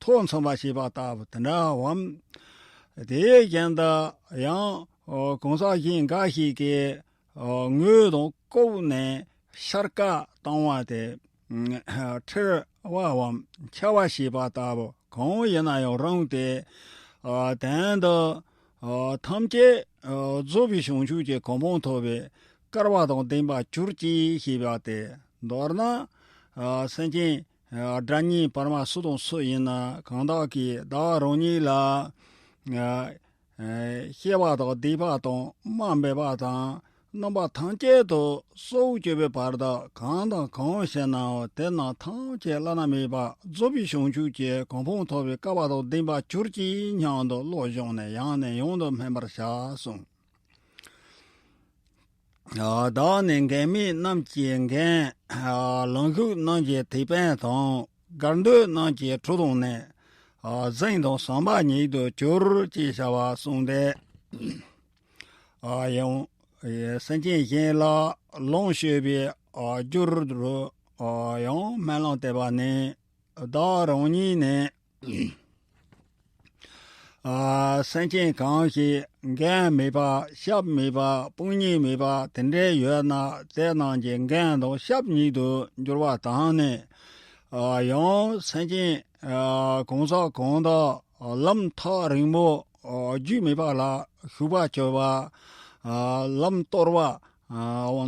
ཐོ་འཚམ་པ་བྱེད་པ་ལྟ་བུ་དེ་འདྲའམ། དེའི་རྐྱེན་དུ་ཡང་གང་ཟག་གཞན་འགའ་ཞིག་གིས་ངོས་དང་ལྐོག་ནས་ཤར་ཀ་བཏང་བ་སྟེ། མཁྲིས་པའམ་འཁྱག་པ་བྱེད་པ་ལྟ་བུ་གང་ཡིན་ན་ཡང་རུང་སྟེ། དོན་དུ་ཐམས་ཅད་རྫོགས་པའི་བྱང་ཆུབ་ཀྱི་གོ་འཕང་ཐོབ་པའི་སྐལ་བ་དང་ལྡན་པར་གྱུར་ཅིག་ཞེས་པ་སྟེ། མདོར་ན་སེམས་ཅན་དགྲ་གཉེན་བར་མ་སུ་དང་སུ་ཡིན་ན་གང་དག་གིས་བདག་རང་ཉིད་ལ། སྐྱེ་བ་དང་འདས་པ་དང་མ་འོངས་པ་དང་རྣམ་པ་ཐམས་ཅད་དུ་སྲོག་གཅོད་པའི་བར་དུ་གང་དང་གང་བྱས་ནའང་དེ་རྣམས་ཐམས་ཅད་བླ་ན་མེད་པ་རྫོགས་པའི་བྱང་ཆུབ་ཀྱི་གོ་འཕང་ཐོབ་པའི་སྐལ་བ་དང་ལྡན་པར་གྱུར་ཅིག་སྙམ་དུ་བློ་བཟུང་ནས་ཡང་ནས་ཡང་དུ་སྨོན་པར་བྱ་གསུངས། བདག་ནི་འགལ་མེད་རྣམས་ཀྱི་འགན། ལོངས་ཤུགས་རྣམས་ཀྱི་ཐེག་པ་དང་། དགར་འདོད་རྣམས་ཀྱི་གྲོགས་དང་ནི། འཛིན་དང་ཟམ་པ་ཉིད་དུ་གྱུར་ཅེས་བྱ་བ་གསུངས་ཏེ། ཡང་སེམས་ཅན་གཞན་ལ་ལོངས་སྤྱོད་པའི་རྒྱུར་ཡང་སྨོན་ལམ་བཏབ་པ་ནི། བདག་རང་ཉིད་ནི། སེམས་ཅན་གང་ཞིག་འགན་མེད་པ། ཞབས་མེད་པ། དཔུང་གཉེན་མེད་པ་དེ་འདྲ་ཡོད་ན་དེ་རྣམས་ཀྱི་འགན་དང་ཞབས་ཉིད་དུ་འགྱུར་བ་དང་ནི། ཡང་སེམས་ཅན་གང་ཟག་གང་དག་ལམ་ཐག་རིང་པོ་རྒྱུས་མེད་པ་ལ་ཞུགས་པར་གྱུར་པ། ལམ་སྟོར་བ།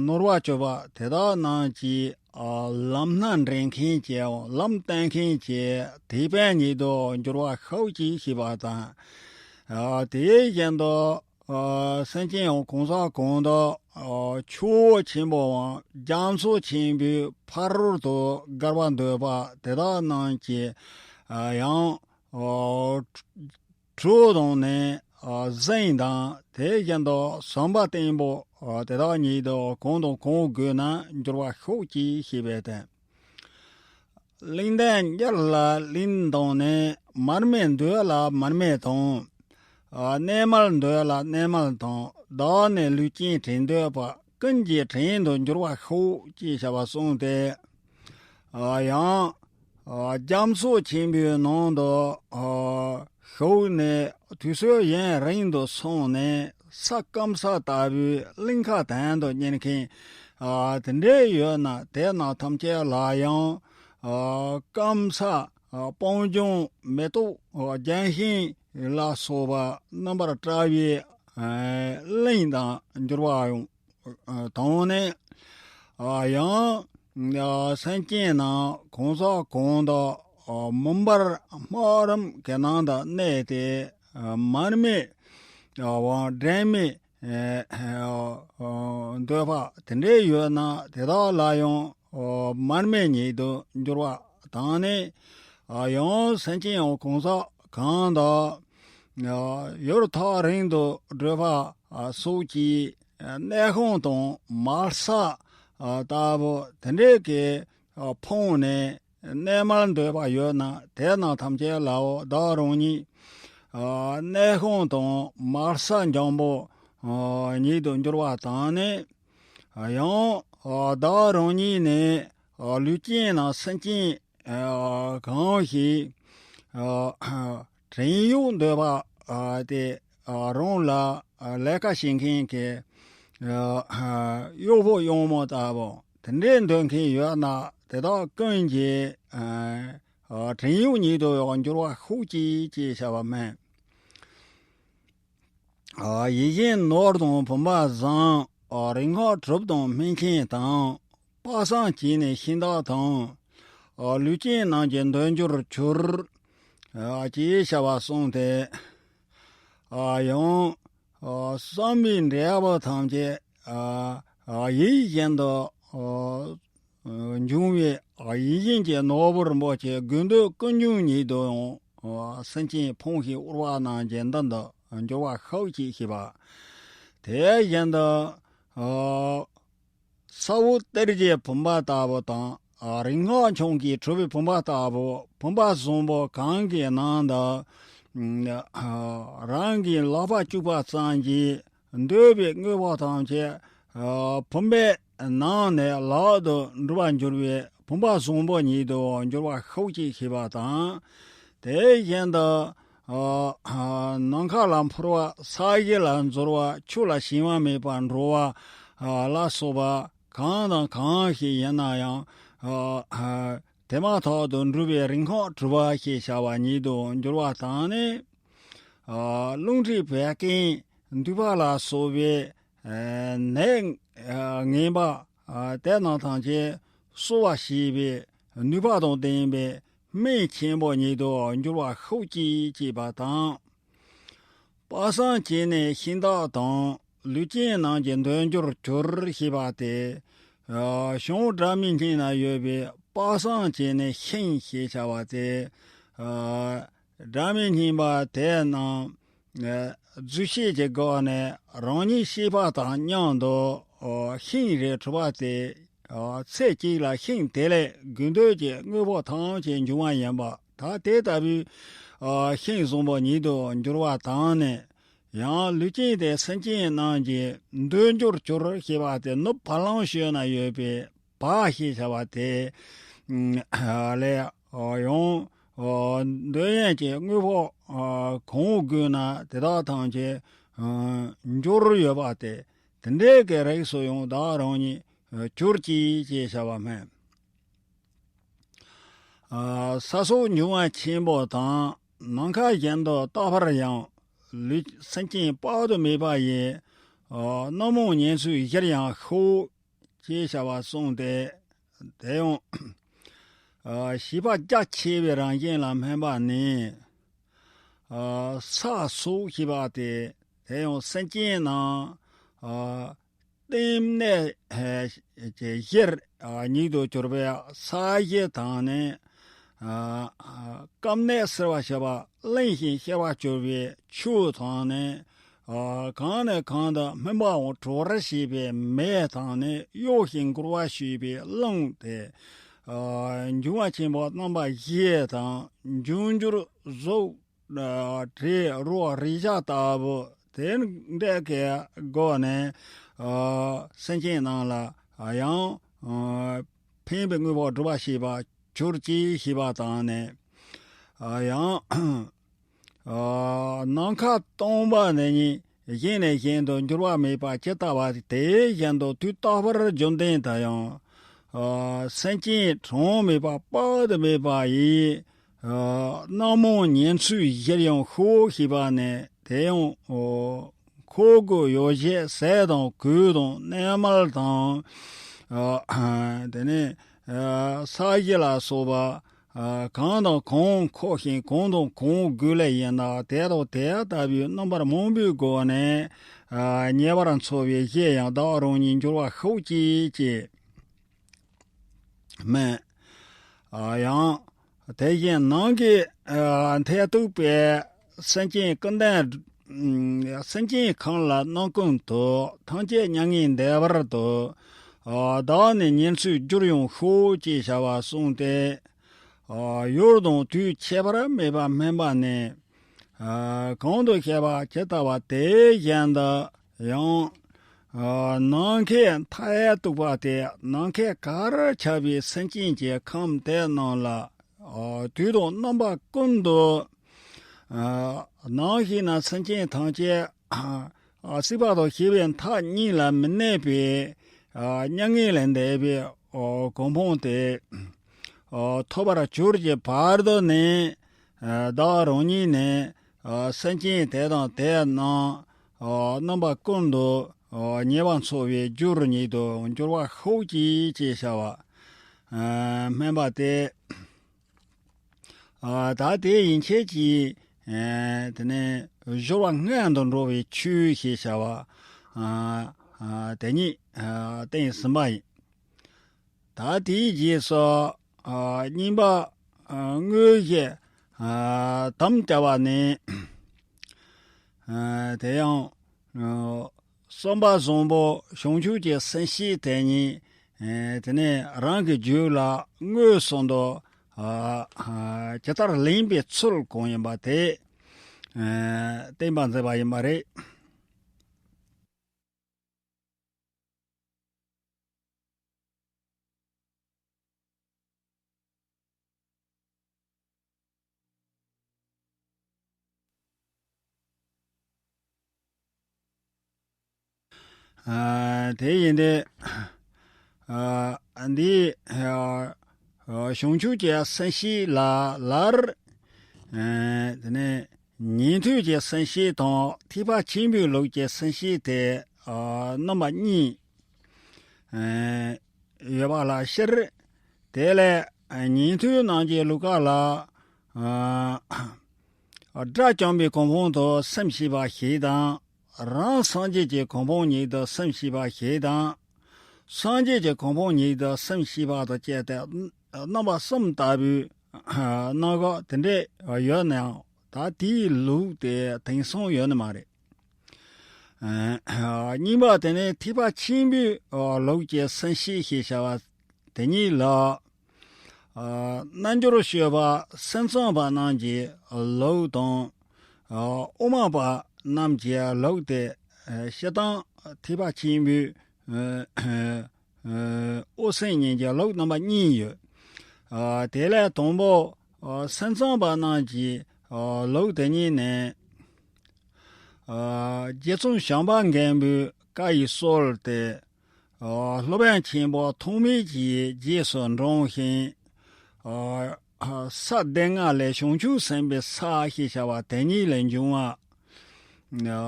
ནོར་བར་གྱུར་པ་དེ་དག་རྣམས་ཀྱི་ལམ་སྣ་འདྲེན་མཁན་གྱི་ལམ་བསྟན་མཁན་གྱི་ཐེག་པ་ཉིད་དུ་འགྱུར་བར་ཤོག་ཅིག་ཞེས་པ་དང་། དེ་བཞིན་དུ་སེམས་ཅན་གང་ཟག་གང་དག་ཆུ་བོ་ཆེན་པོའམ་རྒྱ་མཚོ་ཆེན་པོའི་ཕ་རོལ་ཏུ་བརྒལ་བར་འདོད་པ་དེ་དག་རྣམས་ཀྱི་ཡང་། གྲོགས་དང་ནི་འཛིན་དང་དེ་བཞིན་དུ་ཟམ་པ་བརྟན་པོ་དེ་དག་ཉིད་དུ་གང་དང་གང་དགོས་ན་འགྱུར་བར་ཤོག་ཅིག་ཞེས་པའི་དོན། གླེང་གཏམ་གཉེར་ལ་གླེང་དང་ནི། མར་མེ་འདོད་ལ་མར་མེ་དང་། གནས་མལ་འདོད་ལ་གནས་མལ་དང་། བདག་ནི་ལུས་ཅན་བྲན་འདོད་པ། ཀུན་གྱི་བྲན་དུ་འགྱུར་བར་ཤོག་ཅེས་བྱ་བ་གསུངས་ཏེ། ཡང་། རྒྱ་མཚོ་ཆེན་པོའི་ནང་དུ་ཞུགས་ནས་དུས་ཚོད་ཡུན་རིང་དུ་སོང་ནས་ས་སྐམ་ས་ལྟ་བུའི་གླིང་ཁ་དོན་དུ་གཉེར་མཁན་དེ་འདྲའི་ཡོད་ན་དེ་རྣམས་ཐམས་ཅད་ལ་ཡང་སྐམ་ས་སྤང་ལྗོངས་མེ་ཏོག་ལྗོན་ཤིང་ལ་སོགས་པ་རྣམ་པར་བཀྲ་བའི་གླིང་དུ་འགྱུར་བ་ཡང་། དང་ནི། ཡང་སེམས་ཅན་རྣམས་གང་ཟག་གང་དག་མུན་པར་སྨག་རུམ་གྱི་ནང་དུ་གནས་ཏེ་མར་མེ་དང་སྒྲོན་མེ་འདོད་པ་དེ་འདྲའི་ཡོད་ན་དེ་དག་ལ་ཡང་མར་མེ་ཉིད་དུ་འགྱུར་བ་དང་ནི། ཡང་སེམས་ཅན་ཡང་གང་ཟག་གང་དག་ཡུལ་ཐག་རིང་དུ་བགྲོད་པ་སོགས་ཀྱི་གནས་ཁང་དང་མལ་ས་ལྟ་བུ་དེ་འདྲའི་གི་ཕོངས་ནས་ གནས་མལ་འདོད་པ་ཡོད་ན་དེ་རྣམས་ཐམས་ཅད་ལའོ་བདག་རང་ཉིད་གནས་ཤིང་དང་མལ་ས་འཇམ་པོ་ཉིད་དུ་འགྱུར་བ་དང་ནི། ཡང་བདག་རང་ཉིད་ནི་ལུས་ཅན་ནམ་སེམས་ཅན་གང་ཞིག་བྲན་གཡོག་འདོད་པ་དེ་རང་ལ་ལས་ཀ་བྱེད་མཁན་གྱི་གཡོག་པོ་གཡོག་མོ་ལྟ་བུ་དེ་འདྲའི་འདོད་མཁན་ཡོད་ན་དེ་དག་ཀུན་གྱི་བྲན་གཡོག་ཉིད་དུ་འགྱུར་བར་ཤོག་ཅིག་ཅེས་བྱ་བ་སྨྲས། ཡིད་བཞིན་ནོར་དང་བུམ་པ་བཟང་། རིག་སྔགས་གྲུབ་དང་སྨིན་མཁན་དང་། དཔག་བསམ་བྱས་ནས་ཤིང་རྟ་དང་། ལུས་ཅན་རྣམས་ཀྱི་འདོད་འགྱུར་གྱུར། ཅེས་བྱ་བ་གསུངས་ཏེ། ཡང་བསམ་པའི་འབྲས་བུ་ཐམས་ཅད་ཡིད་བཞིན་དུ་འབྱུང་བའི་ཡིད་བཞིན་གྱི་ནོར་བུ་རིན་པོ་ཆེ་དགོས་འདོད་ཀུན་འབྱུང་ཉིད་དུ་ཡང་སེམས་ཅན་ཕུང་ཞིང་དབུལ་བ་རྣམས་ཀྱི་མདུན་དུ་འགྱུར་བར་ཤོག་ཅེས་ཤེས་པ། དེ་བཞིན་དུ་ས་འོག་གཏེར་གྱི་བུམ་པ་ལྟ་བུ་དང་། རིག་སྔགས་འཆང་གིས་གྲུབ་པའི་བུམ་པ་ལྟ་བུ། བུམ་པ་བཟང་པོ་གང་གི་ནང་དུ་རང་གི་ལག་པ་བཅུག་པ་ཙམ་གྱིས་འདོད་པའི་དངོས་པོ་ཐམས་ཅད་བུམ་པའི་ནང་ནས་ལག་ཏུ་འགྲུབ་པར་འགྱུར་བའི་བུམ་པ་བཟང་པོ་ཉིད་དུ་འགྱུར་བར་ཤོག་ཅེས་ཤེས་པ་དང་། དེ་བཞིན་དུ་ནམ་མཁའ་ལ་འཕུར་བ། ས་གཞི་ལ་འཛུལ་བ། ཆུ་ལ་ཞེན་པ་མེད་པར་འགྲོ་བ་ལ་སོགས་པ་གང་དང་གང་ཞིག་ཡིན་ན་ཡང་དེ་མ་ཐག་ཏུ་འགྲུབ་པའི་རིག་སྔགས་གྲུབ་པ་ཞེས་བྱ་བ་ཉིད་དུ་འགྱུར་བ་དང་ནི། རླུང་མཁྲིས་བད་ཀན་མདུད་པ་ལ་སོགས་པའི་ནད་ངན་པ་དེ་རྣམས་ཐམས་ཅད་གསོ་བར་བྱེད་པའི་ནུས་པ་དང་ལྡན་པའི་སྨན་ཆེན་པོ་ཉིད་དུ་འགྱུར་བར་ཤོག་ཅིག་ཅེས་པ་དང་། དཔག་བསམ་བྱས་ནས་ཤིང་རྟ་དང་། ལུས་ཅན་རྣམས་ཀྱི་འདོད་འགྱུར་གྱུར་ཞེས་པ་སྟེ། བྱང་སྒྲ་མི་སྙན་ན་ཡོད་པའི་དཔག་བསམ་བྱས་ནས་ཤིང་ཞེས་བྱ་བ་སྟེ། སྒྲ་མི་སྙན་པ་དེ་རྣམས་རྫུས་ཤེས་ཀྱི་སྒོ་ནས་རང་ཉིད་ཤེས་པ་དང་མཉམ་དུ་ཤིང་རེ་གྲུབ་པ་སྟེ། ཚེ་གཅིག་ལ་ཤིང་དེ་ལས་དགོས་འདོད་ཀྱི་དངོས་པོ་ཐམས་ཅད་འབྱུང་བ་ཡིན་པ། ད་དེ་ལྟ་བུའི་ཤིང་བཟང་པོ་ཉིད་དུ་འགྱུར་བ་དང་ནི། ཡང་ལུས་ཅན་དེ་སེམས་ཅན་རྣམས་ཀྱི་འདོད་འགྱུར་གྱུར་ཞེས་པ་སྟེ། ནུབ་བ་ལང་སྤྱོད་ན་ཡོད་པའི་བ་ཞེས་བྱ་བ་དེ་ལས་ཡང་འདོད་ཡོན་གྱི་དངོས་པོ་གང་དགོས་ན་དེ་དག་ཐམས་ཅད་འབྱོར་ཡོད་པ་སྟེ། དེ་འདྲའི་གི་རིགས་སུ་ཡང་བདག་རང་ཉིད་གྱུར་ཅིག་ཅེས་བྱ་བ་སྨོས། ས་སོགས་འབྱུང་བ་ཆེན་པོ་དང་། ནམ་མཁའ་བཞིན་དུ་རྟག་པར་ཡང་། ལུས་སེམས་ཅན་དཔག་ཏུ་མེད་པ་ཡི། རྣམ་མང་ཉེར་འཚོའི་གཞིར་ཡང་ཤོག་ཅེས་བྱ་བ་གསུངས་ཏེ། དེ་ཡང་བྱིས་པ་རྒྱ་ཆེ་བའི་རང་བཞིན་ལ་སྨན་པ་ནི། ས་སོགས་ཞེས་པ་སྟེ། དེ་ཡང་སེམས་ཅན་རྣམས། གཏིང་གནས་ཀྱི་གཞིར་ཉིད་དུ་གྱུར་པའི་ས་གཞི་དང་ནི། སྐམ་གནས་སེལ་བར་བྱེད་པ། བརླན་ཞིང་གཤེར་བར་གྱུར་པའི་ཆུ་དང་ནི། གང་ནས་གང་དུ་སྨིན་པའང་གྲོལ་བར་བྱེད་པའི་མེ་དང་ནི། གཡོ་ཞིང་འགུལ་བར་བྱེད་པའི་རླུང་སྟེ། འབྱུང་བ་ཆེན་པོ་རྣམ་པ་བཞི་དང་། འབྱུང་འགྱུར་གཟུགས། དྲི་རོ་རེག་བྱ་ལྟ་བུ་དེ་འདྲ་གི་སྒོ་ནས་སེམས་ཅན་རྣམས་ལ་ཡང་ཕན་པའི་དངོས་པོ་སྒྲུབ་པར་བྱེད་པ་གྱུར་ཅིག་ཞེས་པ་དང་ནི། ཡང་ནམ་མཁའ་སྟོང་པ་འདི་ཉིད་གཞན་ནས་གཞན་དུ་འགྱུར་བ་མེད་པ་ཇི་ལྟ་བ་དེ་བཞིན་དུ་དུས་རྟག་པར་རྒྱུན་ལྡན་དུ་ཡང་སེམས་ཅན་གྲངས་མེད་པ་དཔག་ཏུ་མེད་པ་ཡི། རྣམ་མང་ཉེར་འཚོའི་གཞིར་ཡང་ཤོག་ཞེས་པ་ནས། དེ་ཡང་འཁོར་དགུ་ཡོ་བྱད་ཟས་དང་གོས་དང་གནས་མལ་དང་། དེ་ནས་ས་གཞི་ལ་སོགས་པ་གང་དང་གང་མཁོ་ཞིང་གང་དང་གང་དགོས་ལེ་ཡིན་ན། དེ་དང་དེ་ལྟ་བུའི་རྣམ་པར་སྨིན་པའི་སྒོ་ནས་ཉེ་བར་འཚོ་བའི་གཞི་ཡང་བདག་རང་ཉིད་འགྱུར་བར་ཤོག་ཅིག་ཅེས། མེད། ཡང་དེ་བཞིན་ནམ་མཁའི་མཐས་གཏུགས་པའི་སེམས་ཅན་ཀུན་ལྡན། སེམས་ཅན་གང་ལ་རྣམ་ཀུན་ཏུ། ཐམས་ཅད་མྱ་ངན་འདས་པར་འདོད། བདག་ནི་ཉེར་འཚོའི་རྒྱུར་ཡང་ཤོག་ཅེས་བྱ་བ་གསུངས་ཏེ། ཨ་ཡུལ་དང་དུས་ཁྱད་པར་མེད་པ་སྨིན་པ་ནི། ཨ་གོང་དུ་བཤད་པ་ཇི་ལྟ་བ་དེ་བཞིན་དུ་ཡང་། ཨ་ནམ་མཁའི་མཐའ་ཡས་གཏུགས་པ་སྟེ། ནམ་མཁའི་གར་ཁྱབ་པའི་སེམས་ཅན་གྱི་ཁམས་དེ་རྣམས་ལ། ཨ་དུས་དང་རྣམ་པ་ཀུན་ཏུ། ཨ་ནམ་ཞིག་ན་སེམས་ཅན་ཐམས་ཅད། ཨ་སྲིད་པ་དང་ཞི་བའི་མཐའ་གཉིས་ལ་མི་གནས་པའི། ཨ་མྱ་ངན་ལས་འདས་པའི། ཨ་གོ་འཕང་དེ། ཨ་ཐོབ་པར་གྱུར་གྱི་བར་དུ་ནི། ཨ་བདག་རང་ཉིད་ནི། ཨ་སེམས་ཅན་དེ་དང་དེ་རྣམས། ཨ་རྣམ་པ་ཀུན་ཏུ། ཨ་ཉེ་བར་འཚོ་བའི་རྒྱུར་ཉིད་དུ་འགྱུར་བར་ཤོག་ཅིག་ཅེས་བྱ་བ། ཨ་སྨོན་པ་སྟེ། ཨ་ད་དེ་ཡན་ཆད་ཀྱིས། ཨ་དེ་ནས་སྦྱོར་བ་སྔོན་དུ་འགྲོ་བའི་ཆོས་ཞེས་བྱ་བ། ཨ་ཨ་དེ་ཉིད། ཨ་བསྟན་ཟིན་པ་ཡིན། ད་དེའི་རྗེས་སུ། ཨ་རྙིང་པ། ཨ་དངོས་གཞི། ཨ་དམ་བཅའ་བ་ནི། ཨ་དེ་ཡང་། ཨ་བསམ་པ་བཟང་པོ་བྱང་ཆུབ་ཀྱི་སེམས་བསྐྱེད་དེ་ཉིད། ཨ་དེ་ནས་རང་གི་རྒྱུད་ལ་མངོན་སུམ་དུ། ཨ་ཨ་ཇི་ལྟར་ལེན་པའི་ཚུལ་གང་ཡིན་པ་དེ། ཨ་བསྟན་པ་མཛད་པ་ཡིན་པ་རེད། ཨ་དེ་ཡིན་ཏེ། ཨ་འདི། ཨ་བྱང་ཆུབ་ཀྱི་སེམས་བསྐྱེད་ལ་ལར། ཨ་དེ་ནས་ཉན་ཐོས་ཀྱི་སེམས་བསྐྱེད་དང་ཐེག་པ་ཆེན་པོའི་ལུགས་ཀྱི་སེམས་བསྐྱེད་དེ། ཨ་རྣམ་པ་གཉིས། ཨ་ཡོད་པ་ལ་ཕྱིར། དེ་ལས་ཉན་ཐོས་རྣམས་ཀྱི་ལུགས་ཀ་ལ། ཨ་དགྲ་བཅོམ་པའི་གོ་འཕང་དུ་སེམས་བསྐྱེད་པ་ཞིག་དང་། རང་སངས་རྒྱས་ཀྱི་གོ་འཕང་ཉིད་དུ་སེམས་བསྐྱེད་པ་ཞིག་དང་། སངས་རྒྱས་ཀྱི་གོ་འཕང་ཉིད་དུ་སེམས་བསྐྱེད་པ་དང་བཅས་ཏེ། རྣམ་པ་གསུམ་ལྟ་བུའི་རྣམ་གཞག་དེ་འདྲས་ཡོད་ནའང་། ད་དེའི་ལུགས་དེ་དེང་སང་ཡོད་ནི་མ་རེད། ཨ་རྙིང་པ་དེ་ནི་ཐེག་པ་ཆེན་པོའི་ལུགས་ཀྱི་སེམས་བསྐྱེད་ཞེས་བྱ་བ་དེ་ཉིད་ལ། ཨ་རྣལ་འབྱོར་སྤྱོད་པ་སེམས་ཙམ་པ་རྣམས་ཀྱི་ལུགས་དང་། ཨ་དབུ་མ་པ་རྣམས་ཀྱི་ལུགས་ཏེ། ཨ་སྤྱིར་བཏང་ཐེག་པ་ཆེན་པོའི། ཨ་ཨ་དབུ་སེམས་གཉིས་ཀྱི་ལུགས་རྣམ་པ་གཉིས་ཡོད། ཨ་དེ་ལས་དང་པོ། ཨ་སེམས་ཙམ་པ་རྣམས་ཀྱི། ཨ་ལུགས་དེ་ཉིད་ནི། ཨ་རྗེ་ཙོང་བྱམས་པ་མགོན་པོའི་བཀའ་ཡི་སྲོལ་ཏེ། ཨ་སློབ་དཔོན་ཆེན་པོ་ཐོགས་མེད་ཀྱི་རྗེས་སུ་འབྲང་ཞིང་། ཨ་ས་སྡེ་ལྔ་ལས་བྱང་ཆུབ་སེམས་དཔའི་ས་ཞེས་བྱ་བ་དེ་ཉིད་ལས་འབྱུང་བ། ཨ་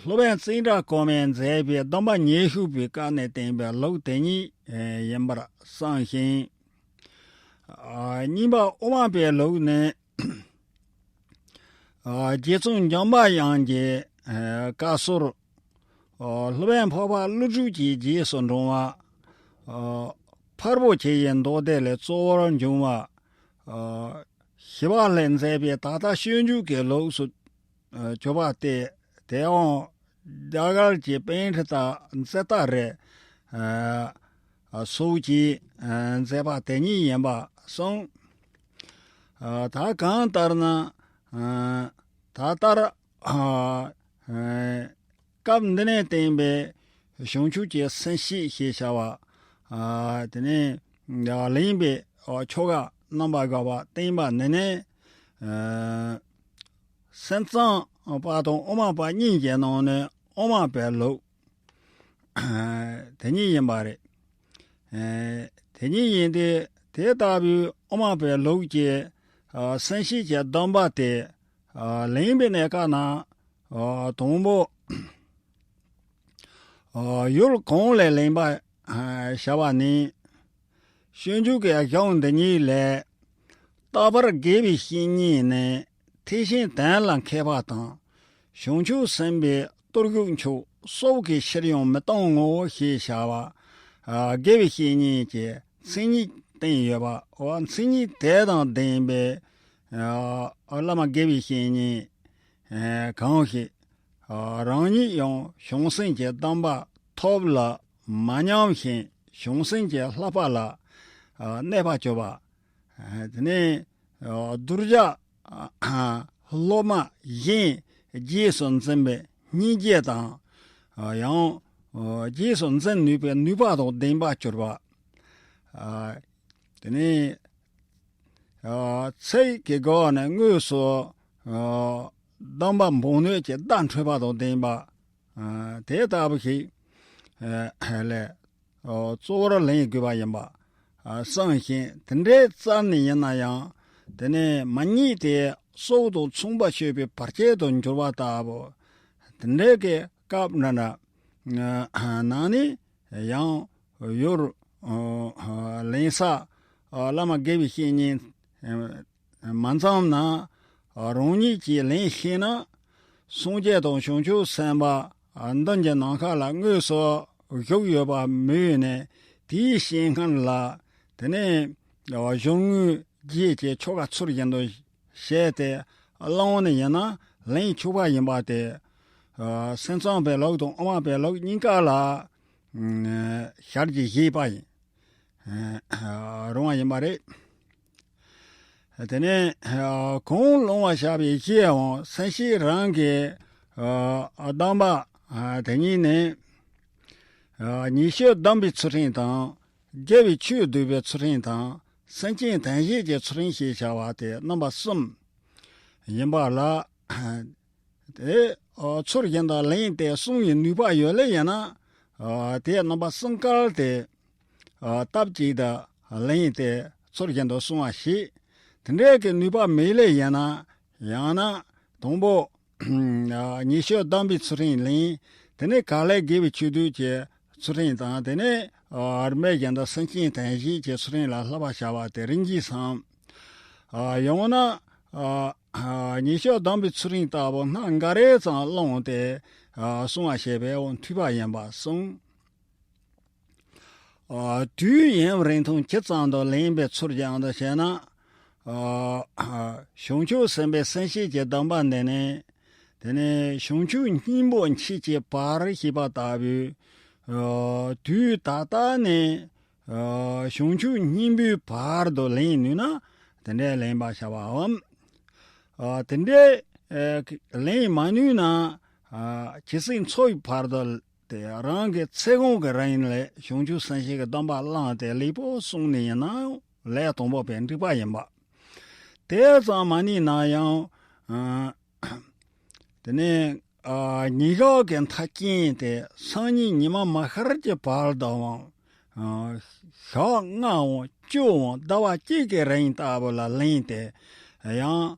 སློབ་དཔོན་ཙནྡྲ་གོ་མིས་མཛད་པའི་སྡོམ་པ་ཉེར་གཅིག་པའི་བཀའ་ནས་བསྟན་པའི་ལུགས་དེ་ཉིད་ཡིན་པར་བསམ་ཞིང་། ཨ་རྙིང་པ་དབུ་མ་པའི་ལུགས་ནི། ཨ་རྗེ་ཙོང་འཇམ་པའི་དབྱངས་ཀྱི་ཨ་བཀའ་སྲོལ། ཨ་སློབ་དཔོན་འཕགས་པ་ཀླུ་སྒྲུབ་ཀྱི་རྗེས་སུ་འབྲང་བ། ཨ་ཕར་བུ་ཆེ་ཡི་མདོ་སྡེ་ལས་གཙོ་བོར་འབྱུང་བ། ཨ་ཞི་བ་ལྷས་མཛད་པའི་ད་ལྟ་སྤྱོད་འཇུག་གི་ལུགས་སུ་ཨ་གྱུར་པ་སྟེ། དེའང་རྒྱ་གར་གྱི་པཎྜི་ཏ་ཛ་ཏ་རེ། ཨ་ཨ་སོགས་ཀྱིས་ཨ་མཛད་པ་དེ་ཉིད་ཡིན་པ་གསུངས། ཨ་ད་གང་ལྟར་ན། ཨ་ད་ལྟར། ཨ་ཨ་སྐབས་འདི་ནས་བསྟན་པའི་བྱང་ཆུབ་ཀྱི་སེམས་བསྐྱེད་ཞེས་བྱ་བ། ཨ་དེ་ནས་ལེན་པའི་ཨ་ཆོ་ག་རྣམ་པ་དགུ་པ་བསྟན་པ་འདི་ནི། ཨ་སེམས་ཙམ་པ་དང་དབུ་མ་པ་གཉིས་ཀྱི་ནང་ནས་དབུ་མ་པའི་ལུགས་དེ་ཉིད་ཡིན་པ་རེད། ཨ་དེ་ཉིད་ཡིན་ཏེ། དེ་ལྟ་བུའི་དབུ་མ་པའི་ལུགས་ཀྱི་ཨ་སེམས་བསྐྱེད་ཀྱི་སྡོམ་པ་དེ་ཨ་ལེན་པའི་གནས་སྐབས་ན། ཨ་དང་པོ། ཨ་ཡུལ་གང་ལས་ལེན་པར་ཨ་བྱ་བ་ནི། སྤྱོད་འཇུག་གི་གཞུང་འདི་ཉིད་ལས། རྟག་པར་དགེ་བའི་བཤེས་གཉེན་ནི། ཐེག་ཆེན་དོན་ལ་མཁས་པ་དང་། བྱང་ཆུབ་སེམས་དཔའི་གཏེར་གྱུར་མཆོག་སྲོག་གི་ཕྱིར་ཡང་མི་གཏོང་ངོ་། ཞེས་བྱ་བ། ཨ་དགེ་བའི་བཤེས་གཉེན་གྱི་མཚན་ཉིད་བསྟན་ཡོད་པ། འོ་མཚན་ཉིད་དེ་དང་ལྡན་པའི་ཨ་བླ་མ་དགེ་བའི་བཤེས་གཉེན་ཨ་གང་ཞིག་ཨ་རང་ཉིད་ཡང་བྱང་སེམས་ཀྱི་སྡོམ་པ་ཐོབ་ལ་མ་ཉམས་ཤིང་། བྱང་སེམས་ཀྱི་བསླབ་པ་ལ་ཨ་གནས་པར་གྱུར་པ། ཨ་དེ་ནས་ གདུལ་བྱ་སློབ་མ་གཞན་རྗེས་སུ་འཛིན་པའི་སྙིང་རྗེ་དང་། ཡང་རྗེས་སུ་འཛིན་ནུས་པའི་ནུས་པ་དང་ལྡན་པར་གྱུར་པ། དེ་ནས་ཚིག་གི་སྒོ་ནས་དངོས་སུ་སྡོམ་པ་འབུལ་ནུས་ཀྱི་བརྡ་འཕྲོད་པ་དང་ལྡན་པ། དེ་ལྟ་བུ་ཞིག་ལས་གཙོ་བོར་ལེན་དགོས་པ་ཡིན་པ་གསུངས་ཤིང་། དེ་འདྲའི་རྩ་ནས་ཡིན་ན་ཡང་། དེ་ནས་མ་ཉིད་དེ་སྲོག་དང་མཚུངས་པར་སྤྱོད་པའི་བར་ཆད་དུ་འགྱུར་བ་ལྟ་བུ། དེ་འདྲའི་གི་སྐབས་འདྲ་འདྲ་ནང་ནས་ཡང་ཡུལ་ལེན་ས་བླ་མ་དགེ་བའི་བཤེས་གཉེན་མ་འཛོམས་ན། རང་ཉིད་ཀྱིས་ལེན་ཤེས་ན། སངས་རྒྱས་དང་བྱང་ཆུབ་སེམས་དཔའ་མདུན་གྱི་ནམ་མཁའ་ལ་དངོས་སུ་བཞུགས་ཡོད་པ་མོས་ནས། དེའི་ཞལ་སྔ་ལ་དེ་ནས་གཞུང་དངོས་རྗེས་ཀྱི་ཆོ་ག་ཚུལ་བཞིན་དུ་བྱས་ཏེ་བླངས་ནས་ཡིན་ན་ལེན་ཆོག་པ་ཡིན་པ་དེ། སེམས་ཙམ་པའི་ལུགས་དང་དབུ་མ་པའི་ལུགས་གཉིས་ཀ་ལ་ཞལ་གྱིས་བཞེས་པ་ཡིན། རུང་བ་ཡིན་པ་རེད། དེ་ནས་གང་བླང་བར་བྱ་བའི་གཞིའམ་སེམས་བསྐྱེད་རང་གི་སྡོམ་པ་དེ་ཉིད་ནི། ཉེས་སྤྱོད་སྡོམ་པའི་ཚུལ་ཁྲིམས་དང་། དགེ་བའི་ཆོས་སྡུད་པའི་ཚུལ་ཁྲིམས་དང་། སེམས་ཅན་དོན་བྱེད་ཀྱི་ཚུལ་ཁྲིམས་ཞེས་བྱ་བ་སྟེ་རྣམ་པ་གསུམ་ཡིན་པ་ལ། དེ་ཚུལ་བཞིན་དུ་ལེན་ཏེ་བསྲུང་བའི་ནུས་པ་ཡོད་ལེ་ཡིན་ན། དེ་རྣམ་པ་གསུམ་ཀ་དེ་སྟབས་གཅིག་ཏུ་ལེན་ཏེ་ཚུལ་བཞིན་དུ་བསྲུང་བ་ཞིག་དེ་འདྲའི་གི་ནུས་པ་མེད་ལེ་ཡིན་ན། ཡང་ན་དང་པོ་ཉེས་སྤྱོད་སྡོམ་པའི་ཚུལ་ཁྲིམས་ལེན། དེ་ནས་གང་ལས་དགེ་བའི་ཆོས་སྡུད་ཀྱི་ཚུལ་ཁྲིམས་དང་། དེ་ནས་རིམ་པས་བཞིན་དུ་སེམས་ཅན་དོན་བྱེད་ཀྱི་ཚུལ་ཁྲིམས་ལ་བསླབ་པར་བྱ་བ་སྟེ་རིམ་གྱིས་སམ། ཡང་ན། ཉེས་སྤྱོད་སྡོམ་པའི་ཚུལ་ཁྲིམས་ལྟ་བུ་སྣ་འགའ་རེ་ཙམ་བླངས་ཏེ་བསྲུང་བ་བྱས་པས་འོ་འཐུས་པ་ཡིན་པ་གསུངས། དུས་ཡུན་རིང་ཐུང་ཇི་ཙམ་དུ་ལེན་པའི་ཚུལ་ཀྱང་དུ་བྱས་ན། བྱང་ཆུབ་སེམས་དཔའི་སེམས་བསྐྱེད་ཀྱི་སྡོམ་པ་འདི་ནི། དེ་ནས་བྱང་ཆུབ་སྙིང་པོ་མཆིས་ཀྱི་བར་ཞེས་པ་ལྟ་བུའི་དུས་ད་ལྟ་ནས། བྱང་ཆུབ་སྙིང་པོའི་བར་དུ་ལེན་ནུས་ན་དེ་འདྲའི་ལེན་པར་བྱ་བའམ། དེ་འདྲའི་ལེན་མ་ནུས་ན། ཇི་སྲིད་འཚོ་བའི་བར་དུ་དེ་རང་གི་ཚེ་གང་གི་རིང་ལ་བྱང་ཆུབ་སེམས་བསྐྱེད་ཀྱི་སྡོམ་པ་བླངས་ཏེ་ལེགས་པོ་བསྲུངས་ནས་ཡིན་ན་ལས་དང་པོ་པའི་འགྲིག་པ་ཡིན་པ། དེ་ཙམ་མ་ནུས་ན་ཡང་། དེ་ནས་ཉིན་ཞག་གི་མཐའ་རྐྱེན་དེ་སང་ཉིན་ཉི་མ་མ་ཤར་གྱི་བར་དུའང་། ཞག་ལྔའམ་བཅུའམ་ཟླ་བ་གཅིག་གི་རིང་ལྟ་བུ་ལ་ལེན་ཏེ་ཡང་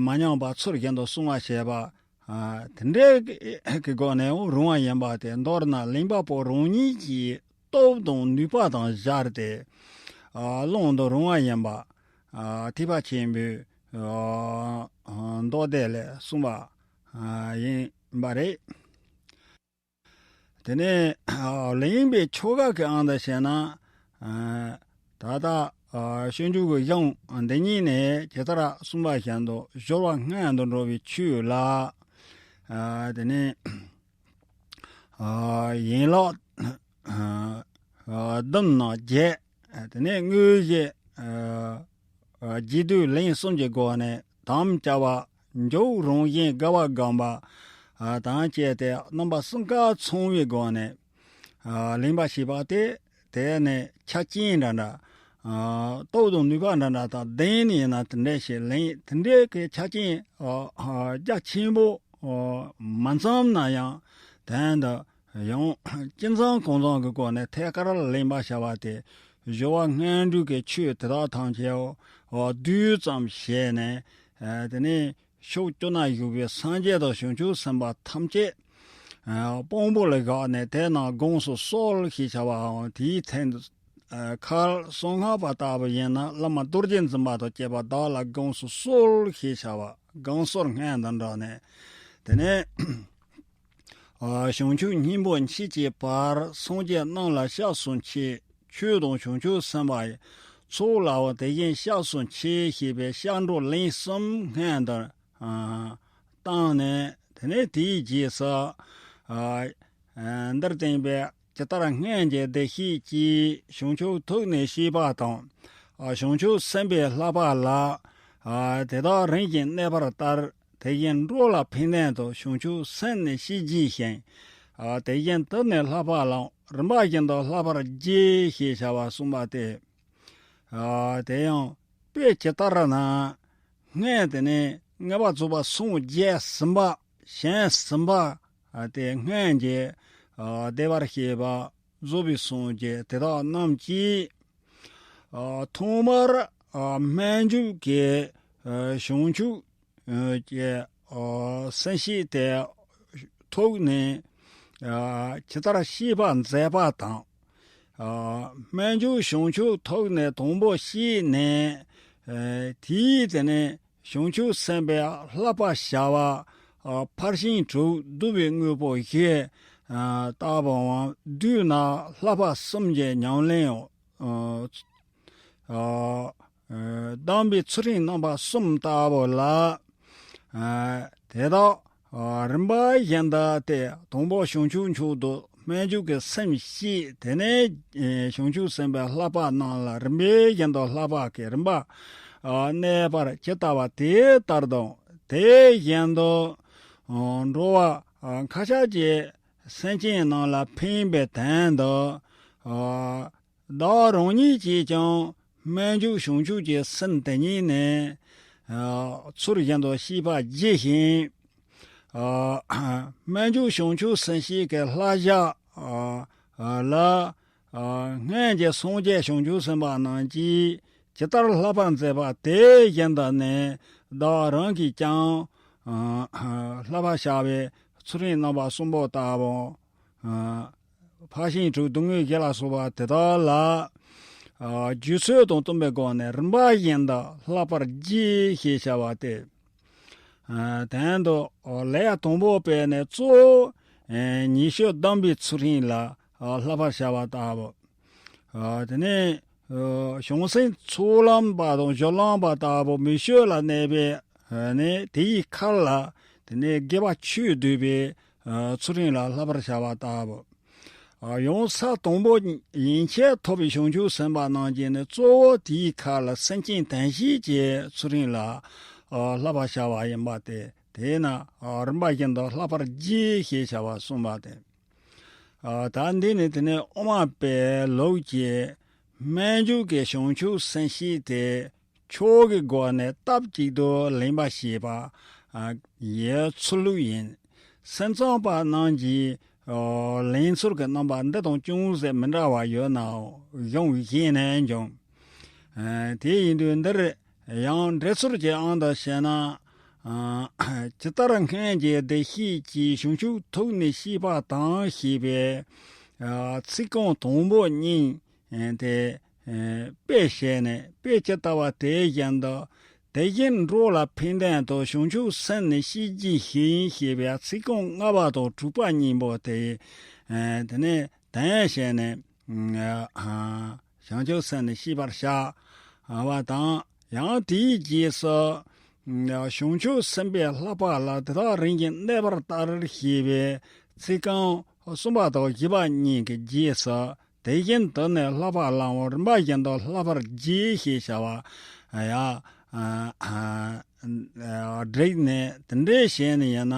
མ་ཉམས་པ་ཚུལ་བཞིན་དུ་བསྲུང་བ་བྱས་པ། དེ་འདྲའི་གི་སྒོ་ནས་རུང་བ་ཡིན་པ་དེ། མདོར་ན་ལེན་པ་པོ་རང་ཉིད་ཀྱི་སྟོབས་དང་ནུས་པ་དང་སྦྱར་ཏེ་བླང་དུ་རུང་བ་ཡིན་པ། ཐེག་པ་ཆེན་པོའི་མདོ་སྡེ་ལས་གསུངས་པ་ཡིན་པ་རེད། དེ་ནས་ལེན་པའི་ཆོ་ག་གི་ཨང་དུ་བྱས་ན། ད་ལྟ་སྤྱོད་འཇུག་གི་གཞུང་འདི་ཉིད་ནས་ཇི་ལྟར་གསུངས་པ་བཞིན་དུ་སྦྱོར་བ་སྔོན་དུ་འགྲོ་བའི་ཆོས་ལ། དེ་ནས་ཡན་ལག་བདུན་ནང་བརྒྱད། དེ་ནས་དངོས་གཞི་རྒྱས་བསྡུས་ལན་གསུམ་གྱི་སྒོ་ནས་དམ་བཅའ་བ། འཇུག་རང་བཞིན་དགའ་བ་སྒོམ་པ་དང་བཅས་ཏེ་རྣམ་པ་གསུམ་ཀ་ཚང་བའི་སྒོ་ནས་ལེན་པ་བྱས་པ་སྟེ། དེ་ནས་ཆ་རྐྱེན་འདྲ་འདྲ། སྟོབས་དང་ནུས་པ་འདྲ་འདྲ་དང་ལྡན་ནས་ཡིན་ན་དེ་འདྲའི་ཞིག་ལེན། དེ་འདྲའི་གི་ཆ་རྐྱེན་རྒྱ་ཆེན་པོ་མ་འཛོམས་ན་ཡང་དོན་དུ། ཡང་ཅི་འཛོམས་གང་འཛོམས་ཀྱི་སྒོ་ནས་ཐད་ཀར་ལེན་པར་བྱ་བ་སྟེ། སྦྱོར་བ་སྔོན་འགྲོ་གི་ཆོས་དེ་དག་ཐམས་ཅད་བསྡུས་ཙམ་བྱས་ནས། དེ་ནས་ཕྱོགས་བཅུ་ན་བཞུགས་པའི་སངས་རྒྱས་དང་བྱང་ཆུབ་སེམས་དཔའ་ཐམས་ཅད་དཔང་པོ་ལ་བཞག་ནས་དེ་རྣམས་དགོངས་སུ་གསོལ་ཞེས་བྱ་བའམ། དེའི་མཚན་དུ་ཁར་གསང་སྔགས་པ་ལྟ་བུ་ཡིན་ན་བླ་མ་རྡོ་རྗེ་འཛིན་པ་དང་བཅས་པ་བདག་ལ་དགོངས་སུ་གསོལ་ཞེས་བྱ་བ་དགོངས་གསོལ་སྔོན་དུ་འགྲོ་ནས། དེ་ནས། བྱང་ཆུབ་སྙིང་པོ་མཆིས་ཀྱི་བར། སངས་རྒྱས་རྣམས་ལ་སྐྱབས་སུ་མཆི། ཆོས་དང་བྱང་ཆུབ་སེམས་དཔའ་ཡི། ཚོགས་ལའང་དེ་བཞིན་སྐྱབས་སུ་མཆི་ཞེས་པའི་སྐྱབས་འགྲོ་ལན་གསུམ་སྔོན་དུ་བཏང་ནས། དེ་ནས་དེའི་རྗེས་སུ། འདིར་བསྟན་པའི་ཇི་ལྟར་སྔོན་གྱི་བདེ་གཤེགས་ཀྱིས་བྱང་ཆུབ་ཐུགས་ནས་བཤད་པ་དང་། བྱང་ཆུབ་སེམས་དཔའི་བསླབ་པ་ལ། ཨ་དེ་དག་རིམ་གྱིས་གནས་པར་ལྟར། དེ་བཞིན་འགྲོ་ལ་ཕན་ལྡན་དུ། བྱང་ཆུབ་སེམས་ནི་ཤེས་བགྱིད་ཅིང་། ཨ་དེ་བཞིན་དུ་ནི་བསླབ་པ་ལའང་། རིམ་པ་བཞིན་དུ་བསླབ་པར་བགྱི་ཞེས་བྱ་བ་གསུངས་པ་སྟེ། ཨ་དེ་ཡང་དཔེ་ཇི་ལྟར་ན། སྔོན་དེ་ནས་མངོན་པར་རྫོགས་པར་སངས་རྒྱས་ཟིན་པ། ཞིང་ཟིན་པ། ཨ་དེ་སྔོན་གྱི་ཨ་བདེ་བར་གཤེགས་པ་རྫོགས་པའི་སངས་རྒྱས་དེ་དག་རྣམས་ཀྱིས། ཨ་ཐོག་མར་ཨ་སྨོན་འཇུག་གི་ཨ་བྱང་ཆུབ་ཨ་ཀྱི་ཨ་སེམས་བསྐྱེད་དེ་ཐོག་ནས་ཨ་ཇི་ལྟར་བསྐྱེད་པར་མཛད་པ་དང་། ཨ་སྨོན་འཇུག་བྱང་ཆུབ་ཐོག་ནས་དང་པོ་བསྐྱེད་ནས། ཨ་དེའི་དེ་ནས་བྱང་ཆུབ་སེམས་དཔའི་བསླབ་པ་བྱ་བ། ཨ་ཕར་ཕྱིན་དྲུག་བསྡུ་བའི་དངོས་པོ་བཞི། ཨ་ལྟ་བུའམ་བསྡུས་ན་བསླབ་པ་གསུམ་གྱི་ཉམས་ལེན། ཨ་ཨ་ཨ་གདམས་པའི་ཚུལ་ཁྲིམས་རྣམ་པ་གསུམ་ལྟ་བུ་ལ། ཨ་དེ་དག་ཨ་རིམ་པ་བཞིན་དུ་སྟེ། དང་པོ་བྱང་ཆུབ་མཆོག་ཏུ་སྨོན་འཇུག་གི་སེམས་བསྐྱེད། དེ་ནས་ཨེ་བྱང་ཆུབ་སེམས་དཔའི་བསླབ་པ་རྣམས་ལ་རིམ་པ་བཞིན་དུ་བསླབ་པ་གི་རིམ་པ་ཨ་གནས་པར་ཇི་ལྟ་བ་དེ་ལྟར་དང་། དེ་བཞིན་དུ་ཨ་འགྲོ་བ་ཨ་མཁའ་ཁྱབ་ཀྱི་སེམས་ཅན་རྣམས་ལ་ཕན་པའི་དོན་དུ། ཨ་བདག་རང་ཉིད་ཀྱིས་ཀྱང་སྨོན་འཇུག་བྱང་ཆུབ་ཀྱི་སེམས་དེ་ཉིད་ནས་ཨ་ཚུལ་བཞིན་དུ་བསྐྱེད་པར་བགྱི་ཞིང་། ཨ་སྨོན་འཇུག་བྱང་ཆུབ་སེམས་བསྐྱེད་ཀྱི་བསླབ་བྱ་ཨ་ཨ་ལ་ཨ་སྔོན་གྱི་སངས་རྒྱས་བྱང་ཆུབ་སེམས་དཔའ་རྣམས་ཀྱིས་ཇི་ལྟར་བསླབ་པར་མཛད་པ་དེ་བཞིན་དུ་ནི་བདག་རང་གིས་ཀྱང་ཨ་བསླབ་པར་བྱ་བའི་ཚུལ་ཁྲིམས་རྣམ་པ་གསུམ་པོ་ལྟ་བུ། ཨ་ཕར་ཕྱིན་དྲུག་སྡུག་བསྔལ་བཞི་ལ་སོགས་པ་དེ་དག་ལ། ཨ་རྒྱུ་ཚོད་དང་བསྟུན་པའི་སྒོ་ནས་རིམ་པ་བཞིན་དུ་བསླབ་པར་བགྱི་ཞེས་བྱ་བ་སྟེ། ཨ་དོན་དུ་ཨ་ལེའུ་དང་པོ་པའི་ནས་གཙོ་བོ་ཨ་ཉེས་སྤྱོད་སྡོམ་པའི་ཚུལ་ཁྲིམས་ལ་ཨ་བསླབ་པར་བྱ་བ་ལྟ་བུ། ཨ་དེ་ནས་ཨ་བྱང་སེམས་ཚོགས་ལམ་པ་དང་སྦྱོར་ལམ་པ་ལྟ་བུ་མི་སྤྱོད་ལ་གནས་པའི་ཨ་ནས་དེ་ཡི་ཁར་ལ། དེ་ནས་དགེ་བ་ཆོས་སྡུད་པའི་ཨ་ཚུལ་ཁྲིམས་ལ་བསླབ་པར་བྱ་བ་ལྟ་བུ། ཨ་ཡང་ས་དང་པོ་ཡན་ཆད་ཐོབ་པའི་བྱང་ཆུབ་སེམས་དཔའ་རྣམས་ཀྱིས་ནི་གཙོ་བོ་དེའི་ཁར་ལ་སེམས་ཅན་དོན་བྱེད་ཀྱི་ཚུལ་ཁྲིམས་ལ་ཨ་བསླབ་པར་བྱ་བ་ཡིན་པ་སྟེ། དེས་ན་ཨ་རིམ་པ་བཞིན་དུ་བསླབ་པར་བགྱི་ཞེས་བྱ་བ་གསུངས་པ་སྟེ། ཨ་ད་འདི་ནི་དེ་ནས་དབུ་མ་པའི་ལུགས་ཀྱི་སྨོན་འཇུག་གི་བྱང་ཆུབ་སེམས་བསྐྱེད་དེ། ཕྱོགས་ཀྱི་སྒོ་ནས་སྟབས་གཅིག་ཏུ་ལེན་པ་ཞེས་པ་ཨ་ཡི་ཚུལ་ལུགས་ཡིན། སེམས་ཙམ་པ་རྣམས་ཀྱིས་ཨ་ལེན་ཚུལ་གྱི་རྣམ་པ་འདི་དང་ཅུང་ཟད་མི་འདྲ་བ་ཡོད་ནའང་གཞུང་གཞན་ནས་འབྱུང་། ཨ་དེ་ཡིན་དུས་འདིར་ཡང་འགྲེལ་ཚུལ་གྱི་དབང་དུ་བྱས་ན། ཨ་ཇི་ལྟར་སྔོན་གྱི་བདེ་གཤེགས་ཀྱིས་བྱང་ཆུབ་ཐོབ་ནས་བསྐྱེད་པ་དང་ཞེས་པའི་ཨ་ཚིག་རྐང་དང་པོ་གཉིས་དེ་དཔེ་བྱས་ནས། དཔེ་ཇི་ལྟ་བ་དེ་བཞིན་དུ། དེ་བཞིན་འགྲོ་ལ་ཕན་ལྡན་དུ། བྱང་ཆུབ་སེམས་ནི་ཤེས་བགྱིད་ཞིང་ཞེས་པའི་ཚིག་རྐང་ལྔ་པ་དང་དྲུག་པ་གཉིས་པོ་དེ་དེ་ནས་དོན་བྱས་ནས། ཨ་བྱང་ཆུབ་སེམས་ནི་ཤེས་པར་བྱ་བ་དང་། ཡང་དེའི་རྗེས་སུ། བྱང་ཆུབ་སེམས་དཔའི་བསླབ་པ་ལ་དེ་དག་རིམ་གྱིས་གནས་པར་ལྟར་ཞེས་པའི་ཚིག་རྐང་གསུམ་པ་དང་བཞི་པ་གཉིས་ཀྱི་རྗེས་སུ། དེ་བཞིན་དུ་ནི་བསླབ་པ་ལའང་རིམ་པ་བཞིན་དུ་བསླབ་པར་བགྱི་ཞེས་བྱ་བ་ཡང་བསྒྲིགས་ནས། དེ་འདྲའི་བྱས་ནས་ཡིན་ན།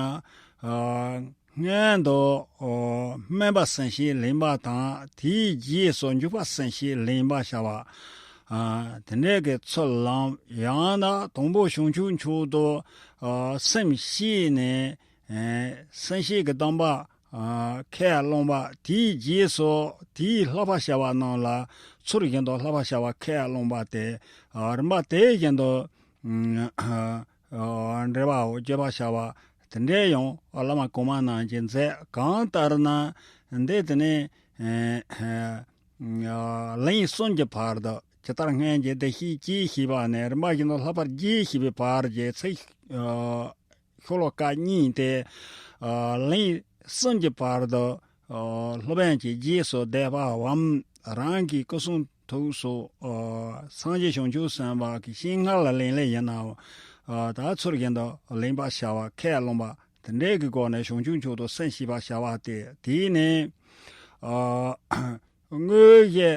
སྔོན་དུ་སྨོན་པ་སེམས་བསྐྱེད་ལེན་པ་དང་། དེའི་རྗེས་སུ་འཇུག་པ་སེམས་བསྐྱེད་ལེན་པ་བྱ་བ། དེ་འདྲའི་གི་ཚུལ་ལམ། ཡང་ན་དང་པོ་བྱང་ཆུབ་མཆོག་ཏུ་སེམས་བསྐྱེད་ནས། སེམས་བསྐྱེད་ཀྱི་སྡོམ་པ་ཁས་བླངས་པ། དེའི་རྗེས་སུ་དེའི་བསླབ་པ་བྱ་བ་རྣམས་ལ་ཚུལ་བཞིན་དུ་བསླབ་པ་བྱ་བ་ཁས་བླངས་པ་སྟེ། རིམ་པ་དེ་བཞིན་དུ་འགྲེལ་པའོ། བརྗོད་པར་བྱ་བ་དེ་འདྲའི་ཡང་བླ་མ་གོང་མ་རྣམས་ཀྱིས་མཛད། གང་ལྟར་ན་འདི་དེ་ནས་ལན་གསུམ་གྱི་བར་དུ། ཇི་ལྟར་སྔོན་གྱི་བདེ་གཤེགས་ཀྱིས་ཞེས་པ་ནས་རིམ་པ་བཞིན་དུ་བསླབ་པར་བགྱི་ཞེས་པའི་བར་གྱི་ཚིག་ཤོ་ལོ་ཀ་གཉིས་ཏེ། ལན་གསུམ་གྱི་བར་དུ་སློབ་དཔོན་གྱིས་རྗེས་སུ་བཟླས་པའམ་རང་གི་སྐུ་གསུང་ཐུགས་སུ་སངས་རྒྱས་བྱང་ཆུབ་སེམས་དཔའ་གི་སྤྱན་སྔར་ལ་ལེན་ལེ་ཡིན་ནའང་། ད་ཚུལ་བཞིན་དུ་ལེན་པར་བྱ་བ་ཁས་བླངས་པ་དེ་འདྲའི་གི་སྒོ་ནས་བྱང་ཆུབ་མཆོག་ཏུ་སེམས་བསྐྱེད་པར་བྱ་བ་སྟེ། དེས་ནི། དངོས་གཞི་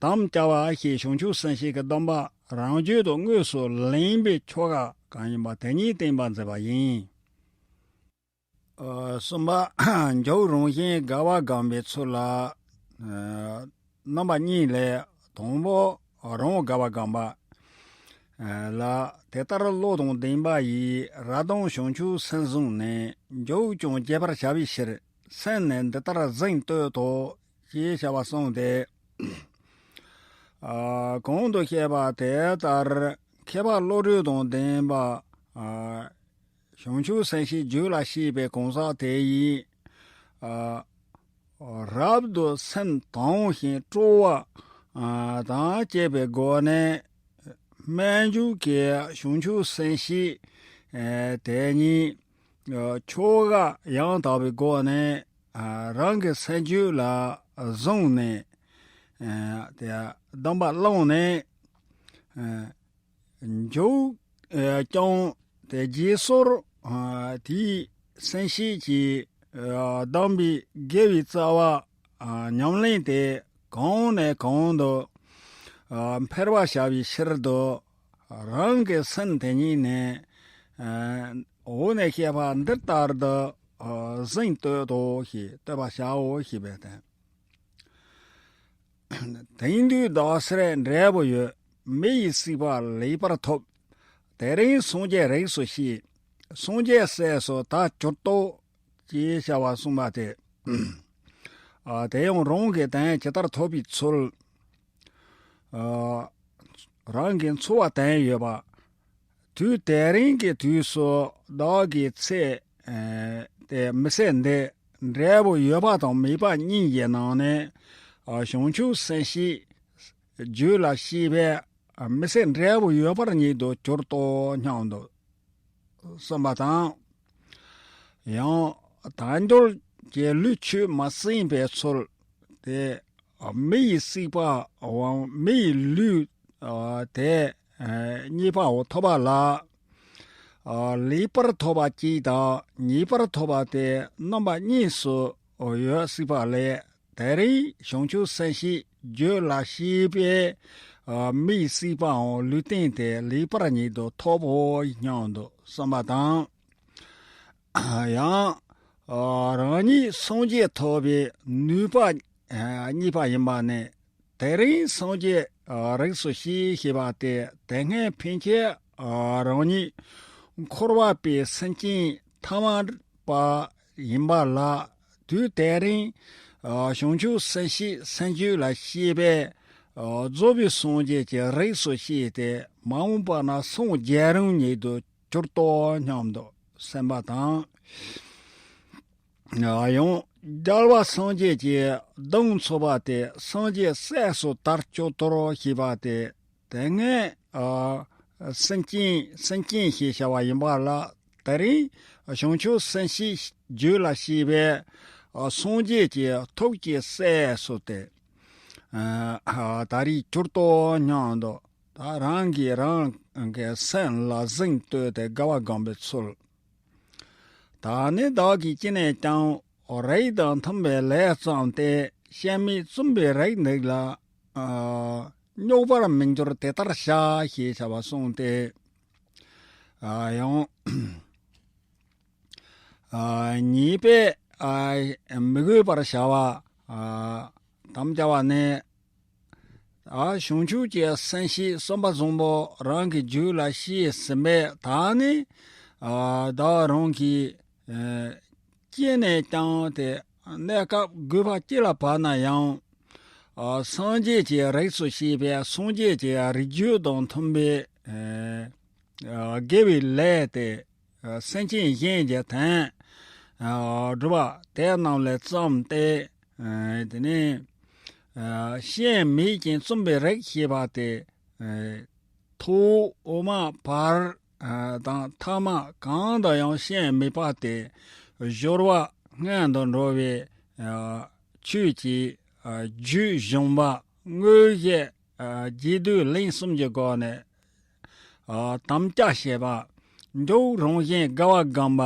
དམ་བཅའ་བ་ཞེས་བྱང་ཆུབ་སེམས་བསྐྱེད་ཀྱི་སྡོམ་པ་ རང་རྒྱུད་དུ་དངོས་སུ་ལེན་པའི་ཆོ་ག་གང་ཡིན་པ་དེ་ཉིད་བསྟན་པ་མཛད་པ་ཡིན། ཨ། གསུམ་པ། འཇུག་རང་བཞིན་དགའ་བ་བསྒོམ་པའི་ཚུལ་ལ། ཨ། རྣམ་པ་གཉིས་ལས། དང་པོ་རང་དགའ་བ་བསྒོམ་པ། ཨ། ལ། དེ་ལྟར་བློ་དང་ལྡན་པ་ཡིས་རབ་དང་བྱང་ཆུབ་སེམས་བཟུང་ནས། འཇུག་ཀྱང་རྒྱས་པར་བྱ་བའི་ཕྱིར། སེམས་ནི་འདི་ལྟར་གཟེངས་བསྟོད་དོ། ཞེས་བྱ་བ་གསུངས་ཏེ། ཨ། གོང་དུ་བཤད་པ་དེ་ལྟར་མཁས་པ་བློ་གྲོས་དང་ལྡན་པ། ཨ། བྱང་ཆུབ་སེམས་བསྐྱེད་རྒྱུད་ལ་སྐྱེས་པའི་གང་ཟག་དེ་ཡིས། ཨ། རབ་ཏུ་སེམས་དྭངས་ཤིང་སྤྲོ་བ། ཨ། དང་བཅས་པའི་སྒོ་ནས། སྨོན་འཇུག་གི་བྱང་ཆུབ་སེམས་བསྐྱེད། ཨ། དེ་ཉིད། ཨ། ཆོ་ག་ཡང་དག་པའི་སྒོ་ནས། ཨ། རང་གི་སེམས་རྒྱུད་ལ་བཟུང་ནས། ཨ། དེ་སྡོམ་པ་བླངས་ནས། ཨ། འཇུག་ཀྱང་དེ་རྗེས་སོར། ཨ། དེའི་སེམས་བསྐྱེད་ཀྱི། ཨ། གདམས་པའི་དགེ་བའི་རྩ་བ། ཨ། ཉམས་ལེན་དེ་གོང་ནས་གོང་དུ། ཨ། འཕེལ་བར་བྱ་བའི་ཕྱིར་དུ། རང་གི་སེམས་དེ་ཉིད་ནས། ཨ། འོག་ནས་བཤད་པ་འདི་ལྟར་དུ། ཨ། གཟེངས་བསྟོད་དོ་ཞེས་བསྟོད་པར་བྱའོ་ཞེས་པས་བསྟན། དེང་དུས་བདག་སེར་འབྲས་བུ་ཡོད། མི་ཡི་སྲིད་པ་ལེགས་པར་ཐོབ། དེ་རིང་སངས་རྒྱས་རིགས་སུ་སྐྱེས། སངས་རྒྱས་སྲས་སུ་ད་གྱུར་ཏོ། ཅེས་བྱ་བ་གསུངས་པ་སྟེ། ཨ། དེ་ཡང་རང་གི་དོན་ཇི་ལྟར་ཐོབ་པའི་ཚུལ། ཨ། རང་གི་འཚོ་བ་དོན་ཡོད་པ། དུས་དེ་རིང་གི་དུས་སུ་བདག་གི་ཚེ། ཨ། དེ་མི་ཚེ་འདི་འབྲས་བུ་ཡོད་པ་དང་མེད་པ་གཉིས་ཀྱི་ནང་ནས། ཨ། བྱང་ཆུབ་སེམས་བསྐྱེད་རྒྱུད་ལ་སྐྱེས་པའི། ཨ། མི་ཚེ་འབྲས་བུ་ཡོད་པར་ཉིད་དུ་གྱུར་ཏོ་སྙམ་དུ་བསམ་པ་དང་། ཡང་དལ་འབྱོར་གྱི་ལུས་ཆོས་མ་ཟིན་པའི་ཚུལ་དེ། མི་ཡི་སྲིད་པའམ་མི་ཡི་ལུས། ཨ། དེ། ཨ། གཉིས་པའང་ཐོབ་པ་ལ། ཨ། ལེགས་པར་ཐོབ་པ་གཅིག་དང་ཉེས་པར་ཐོབ་པ་དེ་རྣམ་པ་གཉིས་སུ་ཡོད་སྲིད་པ་ལས། དེ་རིང་བྱང་ཆུབ་སེམས་བསྐྱེད་རྒྱུད་ལ་སྐྱེས་པའི། ཨ། མི་ཡི་སྲིད་པའམ་ལུས་རྟེན་དེ་ལེགས་པར་ཉིད་དུ་ཐོབ་བོ་སྙམ་དུ་བསམ་པ་དང་། ཡང་། ཨ། རང་ཉིད་སངས་རྒྱས་ཐོབ་པའི་ནུས་པ། ཨ། གཉིས་པ་ཡིན་པ་ནི། དེ་རིང་སངས་རྒྱས། ཨ། རིགས་སུ་སྐྱེས་ཞེས་པ་དེ་དེ་སྔའི་ཕན་ཆད། ཨ། རང་ཉིད་འཁོར་བ་པའི་སེམས་ཅན་ཐ་མལ་པ་ཡིན་པ་ལ། དུས་དེ་རིང་། ཨ། བྱང་ཆུབ་སེམས་བསྐྱེད་སེམས་རྒྱུད་ལ་སྐྱེས་པའི། ཨ། རྫོགས་པའི་སངས་རྒྱས་ཀྱི་རིགས་སུ་སྐྱེས་ཏེ་མ་འོངས་པ་ན་སངས་རྒྱས་རང་ཉིད་དུ་གྱུར་ཏོ་སྙམ་དུ་སེམས་པ་དང་། ཡང་རྒྱལ་བ་སངས་རྒྱས་ཀྱི་གདུང་འཚོབ་པ་དེ་སངས་རྒྱས་སྲས་སུ་ད་གྱུར་ཏོ་ཞེས་པ་དེ། དེ་སྔའི། ཨ། སེམས་ཅན། སེམས་ཅན་ཞེས་བྱ་བ་ཡིན་པ་ལ། དེ་རིང་བྱང་ཆུབ་སེམས་བསྐྱེད་རྒྱུད་ལ་སྐྱེས་པའི། ཨ། སངས་རྒྱས་ཀྱི་ཐུགས་ཀྱི་སྲས་སུ་དེ། ཨ། ད་རེས་གྱུར་ཏོ་སྙམ་དུ། ད་རང་གིས་རང་གི་སེམས་ལ་གཟེངས་བསྟོད་དེ་དགའ་བ་བསྒོམ་པའི་ཚུལ། ད་ནི་བདག་གིས་ཅི་ནས་ཀྱང་། རིགས་དང་མཐུན་པའི་ལས་བརྩམས་ཏེ། སྐྱེ་མེད་བཙུན་པའི་རིགས་འདི་ལ། ཨ། རྙོག་པར་མི་འགྱུར་དེ་ལྟར་བྱ། ཞེས་བྱ་བ་གསུངས་ཏེ། ཨ། ཡང་། ཨ། ཉེས་པས། ཨ། མི་གོས་པར་བྱ་བ། ཨ། དམ་བཅའ་བ་ནི། ཨ། བྱང་ཆུབ་ཀྱི་སེམས་བསྐྱེད་གསུམ་པ་བཟང་པོ་རང་གི་རྒྱུད་ལ་སྐྱེས་ཟིན་པས། ད་ནི། ཨ། བདག་རང་གིས། ཨ། ཅི་ནས་ཀྱང་དེ་གནས་སྐབས་དགོས་པ་ཅི་ལ་བབ་ན་ཡང་། ཨ། སངས་རྒྱས་ཀྱི་རིགས་སུ་སྐྱེས་པའི་སངས་རྒྱས་ཀྱི་རིགས་རྒྱུད་དང་མཐུན་པའི། ཨ། དགེ་བའི་ལས་དེ། ཨ། སེམས་ཅན་གཞན་གྱི་དོན། ཨ། སྒྲུབ་པ་དེ་རྣམས་ལས་བརྩམས་ཏེ། ཨ། དེ་ནས། ཨ། སྐྱེ་མེད་ཅིང་བཙུན་པའི་རིགས་ཞེས་པ་དེ། ཨ། ཐོག་འོག་མ་བར། ཨ། དང་ཐ་མ་གང་དུ་ཡང་སྐྱེ་མེད་པ་དེ། སྦྱོར་བ་སྔོན་དུ་འགྲོ་བའི། ཨ། ཆོས་ཀྱི། ཨ། རྒྱུད་གཞུང་པ་དངོས་གཞི། ཨ། རྒྱས་བསྡུས་ལན་གསུམ་གྱི་སྒོ་ནས། ཨ། དམ་བཅའ་བྱེད་པ། འཇུག་རང་བཞིན་དགའ་བ་བསྒོམ་པ་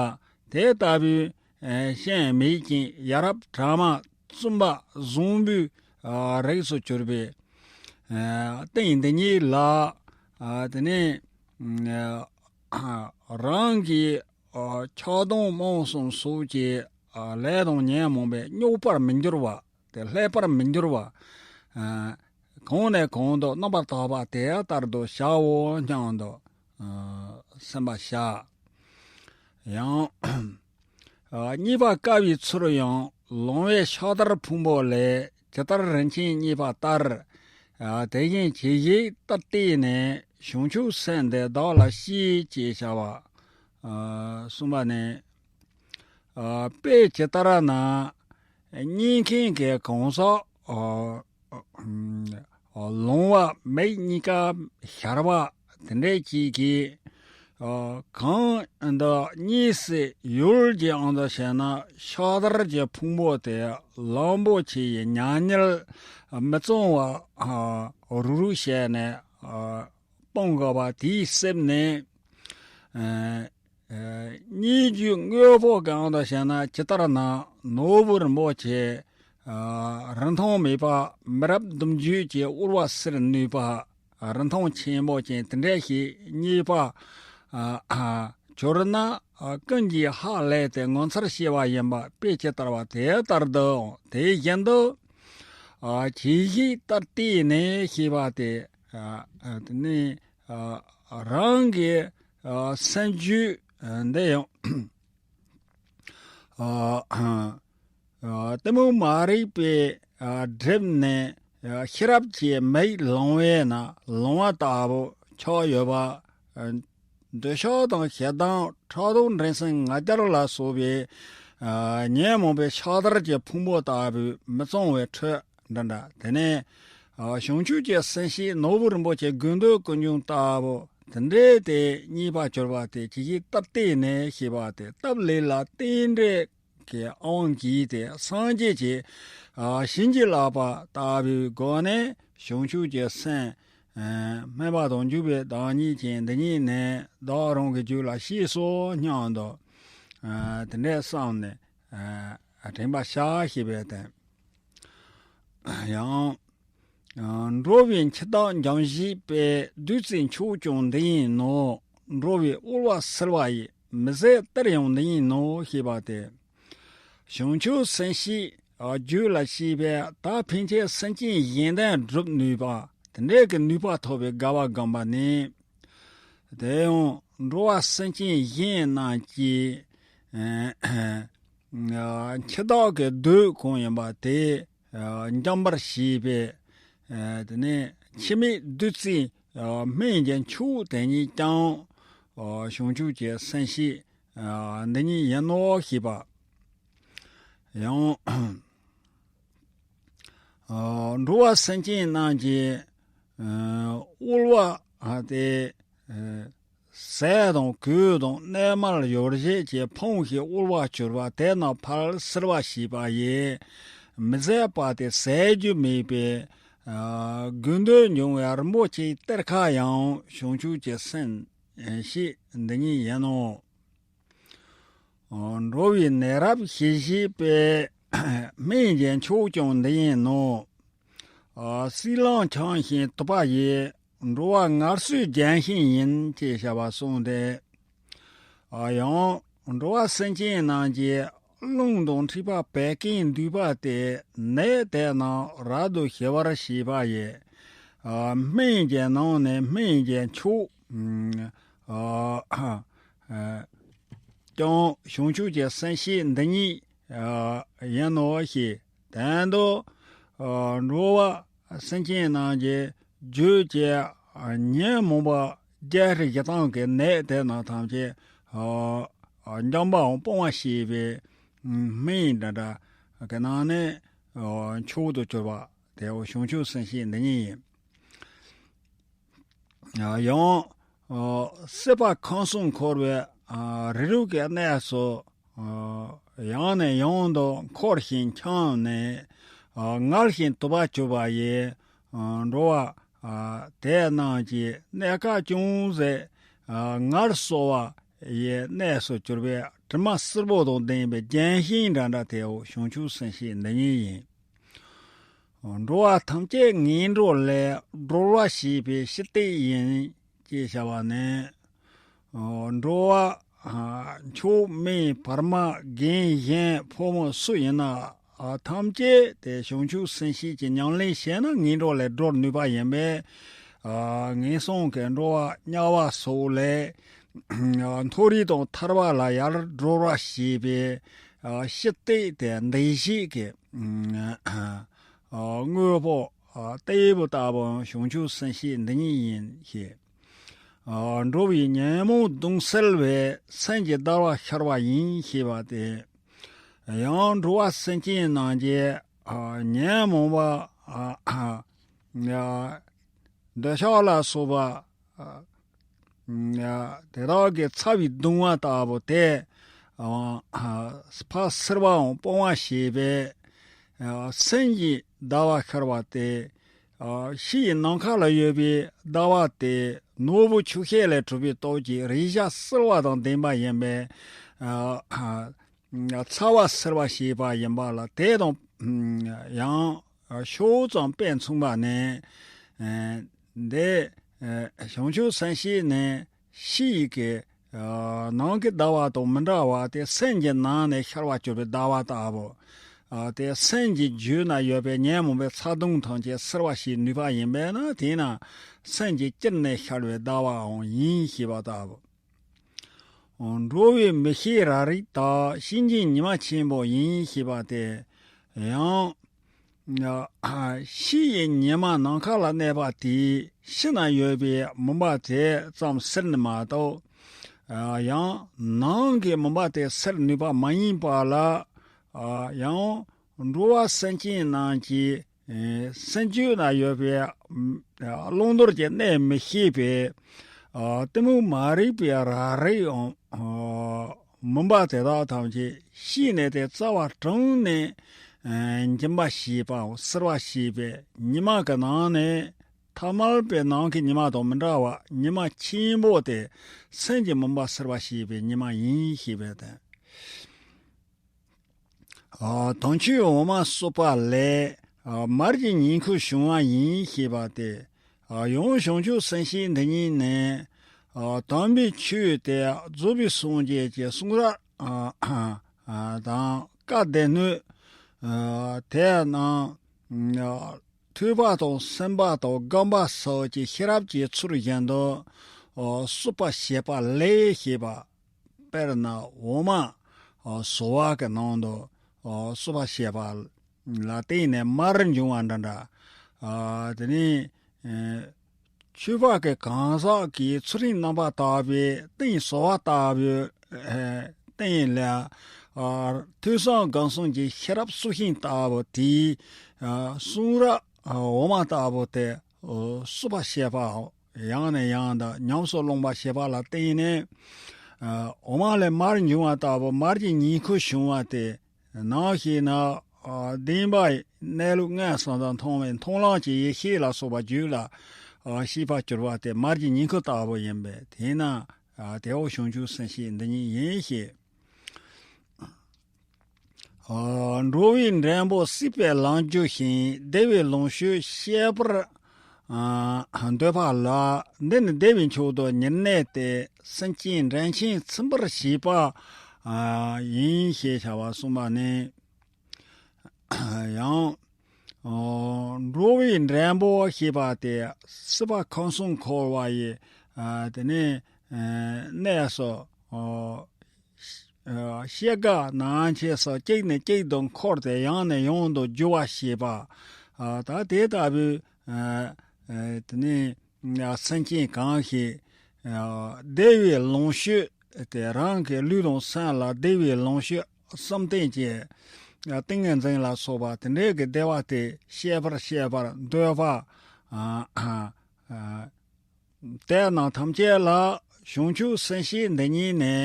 དེ་ལྟ་བུའི། ཨ། སྐྱེ་མེད་ཅིང་ཡ་རབས་གྲངས་མེད་བཙུན་པ་བཟང་པོའི། ཨ། རིགས་སུ་གྱུར་པའི། ཨ། རྟེན་འདི་ཉིད་ལ། ཨ། ཨ་དེ་ནས་ཨ་རང་གི་ཨ་ཆགས་སྡང་རྨོངས་གསུམ་སོགས་ཀྱི་ཨ་ལས་དང་ཉོན་མོངས་པས་རྙོག་པར་མི་འགྱུར་བ། དེ་བསླད་པར་མི་འགྱུར་བ། ཨ་གང་ནས་གང་དུ་རྣམ་པར་དག་པ་དེ་ལྟར་དུ་བྱའོ་སྙམ་དུ་ཨ་སེམས་པར་བྱ། ཡང་། ཨ་གཉིས་པ་དཀའ་བའི་ཚུལ་ཡང་ལོང་བས་ཕྱག་དར་ཕུང་པོ་ལས་ཇི་ལྟར་རིན་ཆེན་གཉིས་པ་ལྟར། ཨ་དེ་བཞིན་གྱིས་ཤིག་ལྟར་བལྟས་ནས་བྱང་ཆུབ་སེམས་འདི་བདག་ལ་སྐྱེས་ཅེས་བྱ་བ། ཨ་གསུངས་པ་ནི། ཨ་དཔེ་ཇི་ལྟར་ན། རྙེད་མཁན་གྱི་གང་ཟག་ཨ་ཨ་ལོང་བ་མིག་གཉིས་ཀ་ཞར་བ་དེ་འདྲས་ཅིག་གིས། ཨ་གང་འདི་རྙེད་སྲིད་ཡུལ་གྱི་ཨང་དུ་བྱས་ན་ཕྱག་དར་གྱི་ཕུང་པོ་དེ་གླང་པོ་ཆེ་ཡི་མྱ་ངན་མི་གཙང་བ་ཨ་རུག་རུག་བྱས་ནས་ཨ་སྤང་དགོས་པ་དེའི་སེམས་ནི། ཨ་ཨ་རྙེད་རྒྱུའི་དངོས་པོ་གང་དུ་བྱས་ན་ཇི་ལྟར་ན་ནོར་བུ་རིན་པོ་ཆེ་ཨ་རིན་ཐང་མེད་པ་མི་རབས་བདུན་བརྒྱུད་ཀྱི་དབུལ་བ་སེལ་ནུས་པ་རིན་ཐང་ཆེན་པོ་ཅན་དེ་འདྲ་ཞིག་རྙེད་པ་ཨ་ཨ་གྱུར་ན་ཨ་ཀུན་གྱིས་ཧ་ལས་ཏེ་ངོ་མཚར་ཤེས་པ་ཡིན་པ་དཔེ་ཇི་ལྟར་བ་དེ་ལྟར་དུ་དེ་བཞིན་དུ་ཨ་གྱིས་ཤིག་ལྟར་བལྟས་ནས་ཤེས་པ་དེ་ཨ་ཨ་དེ་ནི་ཨ་རང་གི་ཨ་སེམས་རྒྱུད་འདི་ཡང་ཨ་ཨ་གཏི་མུག་མ་རིག་པས་ཨ་བསྒྲིབས་ནས་ཨ་ཤེས་རབ་ཀྱི་མིག་ལོང་བས་ན་ལོང་བ་ལྟ་བུ་ཆགས་ཡོད་པ། ཨ་འདོད་ཆགས་དང་ཞེ་སྡང་ཕྲག་དོག་འགྲན་སེམས་ང་རྒྱལ་ལ་སོགས་པའི་ཨ་ཉོན་མོངས་པའི་ཕྱག་དར་གྱི་ཕུང་པོ་ལྟ་བུའི་མི་གཙང་བའི་ཁྲོད་འདྲ་འདྲ། དེ་ནས་ཨ་བྱང་ཆུབ་ཀྱི་སེམས་ཤེས་ནོར་བུ་རིན་པོ་ཆེ་དགོས་འདོད་ཀུན་འབྱུང་ལྟ་བུ་དེ་འདྲའི་དེ་རྙེད་པར་གྱུར་པ་དེ་ཇི་ཞིག་ལྟར་བལྟས་ནས་ཤེས་པ་དེ་སྟབས་ལེགས་ལ་རྟེན་འབྲེལ་གྱི་དབང་གིས་དེ་སངས་རྒྱས་ཀྱི་ཨ་བྱིན་གྱིས་བརླབས་པ་ལྟ་བུའི་སྒོ་ནས་བྱང་ཆུབ་ཀྱི་སེམས་ཨ་སྨོན་པ་དང་འཇུག་པའི་བདག་ཉིད་ཀྱི་འདི་ཉིད་ནི་བདག་རང་གི་རྒྱུད་ལ་སྐྱེས་སོ་སྙམ་དུ་ཨ་དེ་འདྲའི་བསམ་ནས་ཨ་དྲན་པར་བྱ་ཞེས་པའི་དོན། ཡང་། འགྲོ་བའི་འཆི་བདག་འཇོམས་བྱེད་པའི་བདུད་རྩི་མཆོག་ཀྱང་འདི་ཡིན་ནོ། འགྲོ་བའི་དབུལ་བ་སེལ་བ་ཡི་མི་ཟད་གཏེར་ཡང་འདི་ཡིན་ནོ་ཞེས་པ་སྟེ། བྱང་ཆུབ་སེམས་ཤེས་རྒྱུད་ལ་སྐྱེས་པས་ད་ཕན་ཆད་སེམས་ཅན་གཞན་དོན་སྒྲུབ་ནུས་པ་དེ་འདྲའི་གི་ནུས་པ་ཐོབ་པའི་དགའ་བ་སྒོམ་པ་ནི། དེ་ཡང་འགྲོ་བ་སེམས་ཅན་གཞན་རྣམས་ཀྱི་འཆི་བདག་གི་བདུད་གང་ཡིན་པ་དེ་འཇོམས་པར་བྱེད་པའི་དེ་ནས་འཆི་མེད་བདུད་རྩིའི་སྨན་གྱི་མཆོག་དེ་ཉིད་ཀྱང་བྱང་ཆུབ་ཀྱི་སེམས་ཤེས་འདི་ཉིད་ཡིན་ནོ་ཞེས་པ། ཡང་འགྲོ་བ་སེམས་ཅན་རྣམས་ཀྱི་དབུལ་བ་དེ། ཟས་དང་གོས་དང་གནས་མལ་ཡོ་བྱད་ཀྱིས་ཕོངས་ཤིང་དབུལ་བར་གྱུར་པ་དེ་རྣམས་ཕར་སེལ་བར་བྱེད་པ་ཡི་མི་ཟད་པ་སྟེ་ཟད་རྒྱུ་མེད་པའི་དགོས་འདོད་འབྱུང་བའི་རིན་པོ་ཆེའི་གཏེར་ཁ་ཡང་བྱང་ཆུབ་ཀྱི་སེམས་ཤེས་འདི་ཉིད་ཡིན་ནོ། འགྲོ་བའི་ནད་རབ་ཞི་བྱེད་པའི་སྨན་གྱི་མཆོག་ཀྱང་འདི་ཡིན་ནོ། ཨ་སྲིན་ལམ་འཁྱམས་ཤིང་དུབ་པ་ཡིས། འགྲོ་བ་ངལ་གསོའི་རྒྱལ་མཚན་ཡིན་ཅེས་བྱ་བ་གསུངས་ཏེ། ཨ་ཡང་འགྲོ་བ་སེམས་ཅན་རྣམས་ཀྱི་རླུང་དང་མཁྲིས་པ་བད་ཀན་འདུས་པ་སྟེ་ནད་དེ་རྣམས་རབ་ཏུ་ཞི་བར་བྱེད་པ་ཡི། ཨ་སྨན་གྱི་ནང་ནས་སྨན་གྱི་མཆོག་ཨ་ཨ་ཀྱང་བྱང་ཆུབ་ཀྱི་སེམས་ཤེས་འདི་ཉིད་ཡིན་ནོ་ཞེས་དོན་དུ། འགྲོ་བ་སེམས་ཅན་རྣམས་ཀྱི་རྒྱུད་ཀྱི་ཉོན་མོངས་པ་བརྒྱད་ཁྲི་བཞི་སྟོང་གི་ནད་དེ་རྣམས་ཐམས་ཅད་འཇོམས་པའམ་སྤོང་བར་བྱེད་པའི་སྨན་འདྲ་འདྲ་གི་ནང་ནས་མཆོག་ཏུ་གྱུར་པ་དེ་བྱང་ཆུབ་སེམས་ཤེས་འདི་ཉིད་ཡིན། ཡང་། སྲིད་པ་ཁམས་གསུམ་འཁོར་བའི་རིགས་དྲུག་གི་གནས་སུ་ཡང་ནས་ཡང་དུ་འཁོར་ཞིང་འཁྱམས་ནས་ངལ་ཞིང་དུབ་པར་གྱུར་པ་ཡི་འགྲོ་བ་དེ་རྣམས་ཀྱི་གནས་སྐབས་ཅུང་ཟད་ངལ་གསོ་བ་ཡི་གནས་སུ་གྱུར་པའི་དྲི་མ་སེར་པོ་དང་ལྡན་པའི་རྒྱན་ཤིང་འདྲ་འདྲ་དེའོ་བྱང་ཆུབ་སེམས་ཤེས་འདི་ཉིད་ཡིན། འགྲོ་བ་ཐམས་ཅད་ངན་འགྲོ་ལས་སྒྲོལ་བར་བྱེད་པའི་ཞི་བདེ་ཡིན། ཅེས་བྱ་བ་ནི། འགྲོ་བ་མཆོག་དམན་བར་མ་རྒན་གཞོན་ཕོ་མོ་སུ་ཡིན་ན་ཐམས་ཅད་དེ་བྱང་ཆུབ་སེམས་བསྐྱེད་ཀྱི་ཉམས་ལེན་བྱས་ན་ངན་འགྲོ་ལས་སྒྲོལ་ནུས་པ་ཡིན་པས། ངན་སོང་གི་འགྲོ་བ་དམྱལ་བ་སོགས་ལས་མཐོ་རིས་དང་ཐར་པ་ལ་ཡར་སྒྲོལ་བར་བྱེད་པའི་ཞི་བདེ་དེ་འདུ་ཤེས་ཀྱི་དངོས་པོ་ལྟ་བུ་ལྟ་བུའང་བྱང་ཆུབ་སེམས་བསྐྱེད་འདི་ཉིད་ཡིན་ཞེས། འགྲོ་བའི་ཉོན་མོངས་གདུང་སེལ་བའི་སེམས་ཀྱི་ཟླ་བ་ཤར་བ་ཡིན་ཞེས་པ་སྟེ། ཡང་འགྲོ་བ་སེམས་ཅན་རྣམས་ཀྱི་ཉོན་མོངས་པ་འདོད་ཆགས་ལ་སོགས་པ་དེ་དག་གི་ཚ་བའི་གདུང་བ་ལྟ་བུ་དེ་ཕར་སེལ་བའམ་སྤང་བར་བྱེད་པའི་སེམས་ཀྱི་ཟླ་བ་ཤར་བ་སྟེ། ཕྱི་ཡི་ནམ་མཁའ་ལ་ཡོད་པའི་ཟླ་བ་དེ་ནོར་བུ་ཆུ་ཤེལ་ལས་གྲུབ་པའི་སྟོབས་ཀྱིས་རེག་བྱ་གསལ་བ་དང་ལྡན་པ་ཡིན་པས། ཚ་བ་སེལ་བར་བྱེད་པ་ཡིན་པ་ལ། དེ་དང་ཡང་ཕྱོགས་ཙམ་དཔེ་མཚུངས་པ་ནི། འདི་བྱང་ཆུབ་སེམས་བསྐྱེད་ནི་ཕྱི་ཡི་གི་ནང་གི་ཟླ་བ་དང་མི་འདྲ་བ་དེ་སེམས་ཀྱི་ནང་ནས་ཤར་བར་གྱུར་པའི་ཟླ་བ་ལྟ་བུ། དེ་སེམས་ཀྱི་རྒྱུད་ན་ཡོད་པའི་ཉོན་མོངས་པའི་ཚ་གདུང་ཐམས་ཅད་སེལ་བར་བྱེད་ནུས་པ་ཡིན་པས་ན། དེས་ན་སེམས་ཀྱི་དཀྱིལ་ནས་ཤར་བའི་ཟླ་བའང་ཡིན་ཞེས་པ་ལྟ་བུ། འགྲོ་བའི་མི་ཤེས་རབ་རིབ་དག། གཤིན་རྗེའི་ཉི་མ་ཆེན་པོ་ཡིན་ཞེས་པ་སྟེ། ཡང་ཕྱི་ཡི་ཉི་མ་ནམ་མཁའ་ལ་གནས་པ་དེས་ཕྱི་ན་ཡོད་པའི་མུན་པ་དེ་ཙམ་སེལ་ནི་མ་གཏོགས། ཡང་ནང་གི་མུན་པ་དེ་སེལ་ནུས་པ་མ་ཡིན་པ་ལ། ཡང་འགྲོ་བ་སེམས་ཅན་རྣམས་ཀྱི་སེམས་རྒྱུད་ན་ཡོད་པའི་བླང་དོར་གྱི་གནས་མི་ཤེས་པའི་གཏི་མུག་མ་རིག་པའི་རབ་རིབ་འམ། མུན་པ་དེ་དག་ཐམས་ཅད་ཕྱིས་ནས་དེ་རྩ་བ་དྲངས་ནས་འཇོམས་པར་བྱེད་པའམ་སེལ་བར་བྱེད་པའི་ཉི་མ་གི་ནང་ནས། ཐ་མལ་པའི་ནང་གི་ཉི་མ་དང་མི་འདྲ་བར་ཉི་མ་ཆེན་པོ་དེ་སེམས་ཀྱི་མུན་པ་སེལ་བར་བྱེད་པའི་ཉི་མ་ཡིན་ཞེས་པས་དང་། དམ་ཆོས་འོ་མ་བསྲུབས་པ་ལས་མར་གྱི་ཉིང་ཁུ་བྱུང་བ་ཡིན་ཞེས་པ་སྟེ། ཡང་བྱང་ཆུབ་སེམས་བསྐྱེད་འདི་ཉིད་ནི། དམ་པའི་ཆོས་དེ་རྫོགས་པའི་སངས་རྒྱས་ཀྱི་གསུང་རབ་དང་བཀའ་སྡེ་སྣོད། དེ་རྣམས་ཐོས་པ་དང་སེམས་པ་དང་སྒོམ་པ་སོགས་ཀྱི་ཤེས་རབ་ཀྱི་ཚུལ་བཞིན་དུ་བསྲུབས་པར་བྱེད་པ་ལས་ཞེས་པ། དཔེར་ན་འོ་མ་བཟོ་བ་གི་ནང་དུ་བསྲུབས་པར་བྱེད་པ་ལ་བརྟེན་ནས་མར་འབྱུང་བ་འདྲ་འདྲ། དེ་ནས་ཆོས་པ་གི་གང་ཟག་གིས་ཚུལ་ཁྲིམས་རྣམ་པར་དག་པའི་སྟེང་བཟོ་བ་ལྟ་བུའི་སྟེང་ལ། ཐོས་བསམ་སྒོམ་གསུམ་གྱི་ཤེས་རབ་གསུང་ཤིང་ལྟ་བུ་དེའི་གསུང་རབ་འོ་མ་ལྟ་བུ་དེ་བསྲུབས་པར་བྱེད་པའམ། ཡང་ནས་ཡང་དུ་ཉམས་སུ་བླང་བར་བྱེད་པ་ལ་བརྟེན་ནས། འོ་མ་ལས་མར་འབྱུང་བ་ལྟ་བུ་མར་གྱི་ཉིང་ཁུ་བྱུང་བ་སྟེ། ནམ་ཞིག་ན་བདེན་པ་གནས་ལུགས་མངོན་སུམ་དུ་མཐོང་བའི་མཐོང་ལམ་གྱི་ཡེ་ཤེས་ལ་སོགས་པ་རྒྱུད་ལ་སྐྱེས་པར་གྱུར་པ་སྟེ། མར་གྱི་ཉིང་ཁུ་ལྟ་བུ་ཡིན་པས། དེས་ན་དེའོ་བྱང་ཆུབ་སེམས་བསྐྱེད་འདི་ཉིད་ཡིན་ཞེས། འགྲོ་བའི་འགྲེང་བུ་བསྲེགས་པའི་ལམ་རྒྱུ་ཞིང་བདེ་བའི་ལོངས་སྤྱོད་བཤད་པར་འདོད་པ་ལ། འདི་ནི་བདེ་བའི་མཆོག་ཏུ་ཉེར་གནས་ཏེ། སེམས་ཅན་འདྲེན་ཅིང་ཚིམ་པར་བྱེད་པ་ཡིན་ཞེས་བྱ་བ་གསུངས་པ་ནི། ཡང་འགྲོ་བའི་འགྲེང་བུ་ཞེས་པ་དེ་སྲིད་པ་ཁམས་གསུམ་འཁོར་བ་ཡི་དེ་ནས་གནས་སུ། ཤེལ་དཀར་ནག་ཆས་སུ་གཅིག་ནས་གཅིག་ཏུ་འཁོར་ཏེ་ཡང་ནས་ཡང་དུ་རྒྱུ་བ་ཞེས་པ། ད་དེ་ལྟ་བུའི་དེ་ནས་སེམས་ཅན་གང་ཞིག་བདེ་བའི་ལོངས་སྤྱོད་དེ་རང་གི་ལུས་དང་སེམས་ལ་བདེ་བའི་ལོངས་སྤྱོད་བསམ་གཏན་གྱི་ཏིང་ངེ་འཛིན་ལ་སོགས་པ་དེ་འདྲའི་གི་བདེ་བ་དེ་བཤད་པར་བཤད་པར་འདོད་པ། དེ་རྣམས་ཐམས་ཅད་ལ་བྱང་ཆུབ་སེམས་བསྐྱེད་འདི་ཉིད་ནི།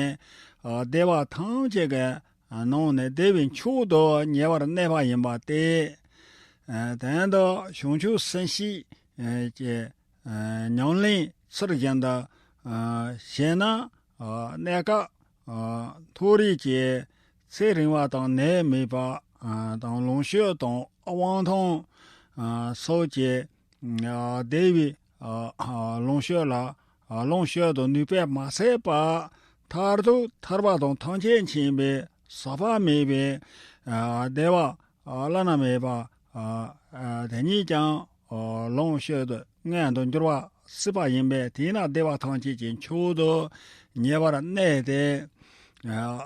བདེ་བ་ཐམས་ཅད་ཀྱི་ནང་ནས་བདེ་བའི་མཆོག་ཏུ་ཉེ་བར་གནས་པ་ཡིན་པ་སྟེ། དོན་དུ་བྱང་ཆུབ་སེམས་བསྐྱེད་ཀྱི་ཉམས་ལེན་ཚུལ་བཞིན་དུ་བྱས་ན། གནས་སྐབས་མཐོ་རིས་ཀྱི་ཚེ་རིང་བ་དང་ནད་མེད་པ་དང་ལོངས་སྤྱོད་དང་དབང་ཐང་སོགས་ཀྱི་བདེ་བའི་ལོངས་སྤྱོད་ལ་ ལོངས་སྤྱོད་དུ་ནུས་པས་མ་ཟད་པ། མཐར་ཐུག་ཐར་པ་དང་ཐམས་ཅད་མཁྱེན་པའི་ཟག་པ་མེད་པའི་བདེ་བ་བླ་ན་མེད་པ། དེ་ཉིད་ཀྱང་ལོངས་སྤྱོད་དུ་མངོན་དུ་འགྱུར་བ་སྲིད་པ་ཡིན་པས། དེས་ན་བདེ་བ་ཐམས་ཅད་ཀྱི་མཆོག་ཏུ་ངེས་པར་གནས་ཏེ།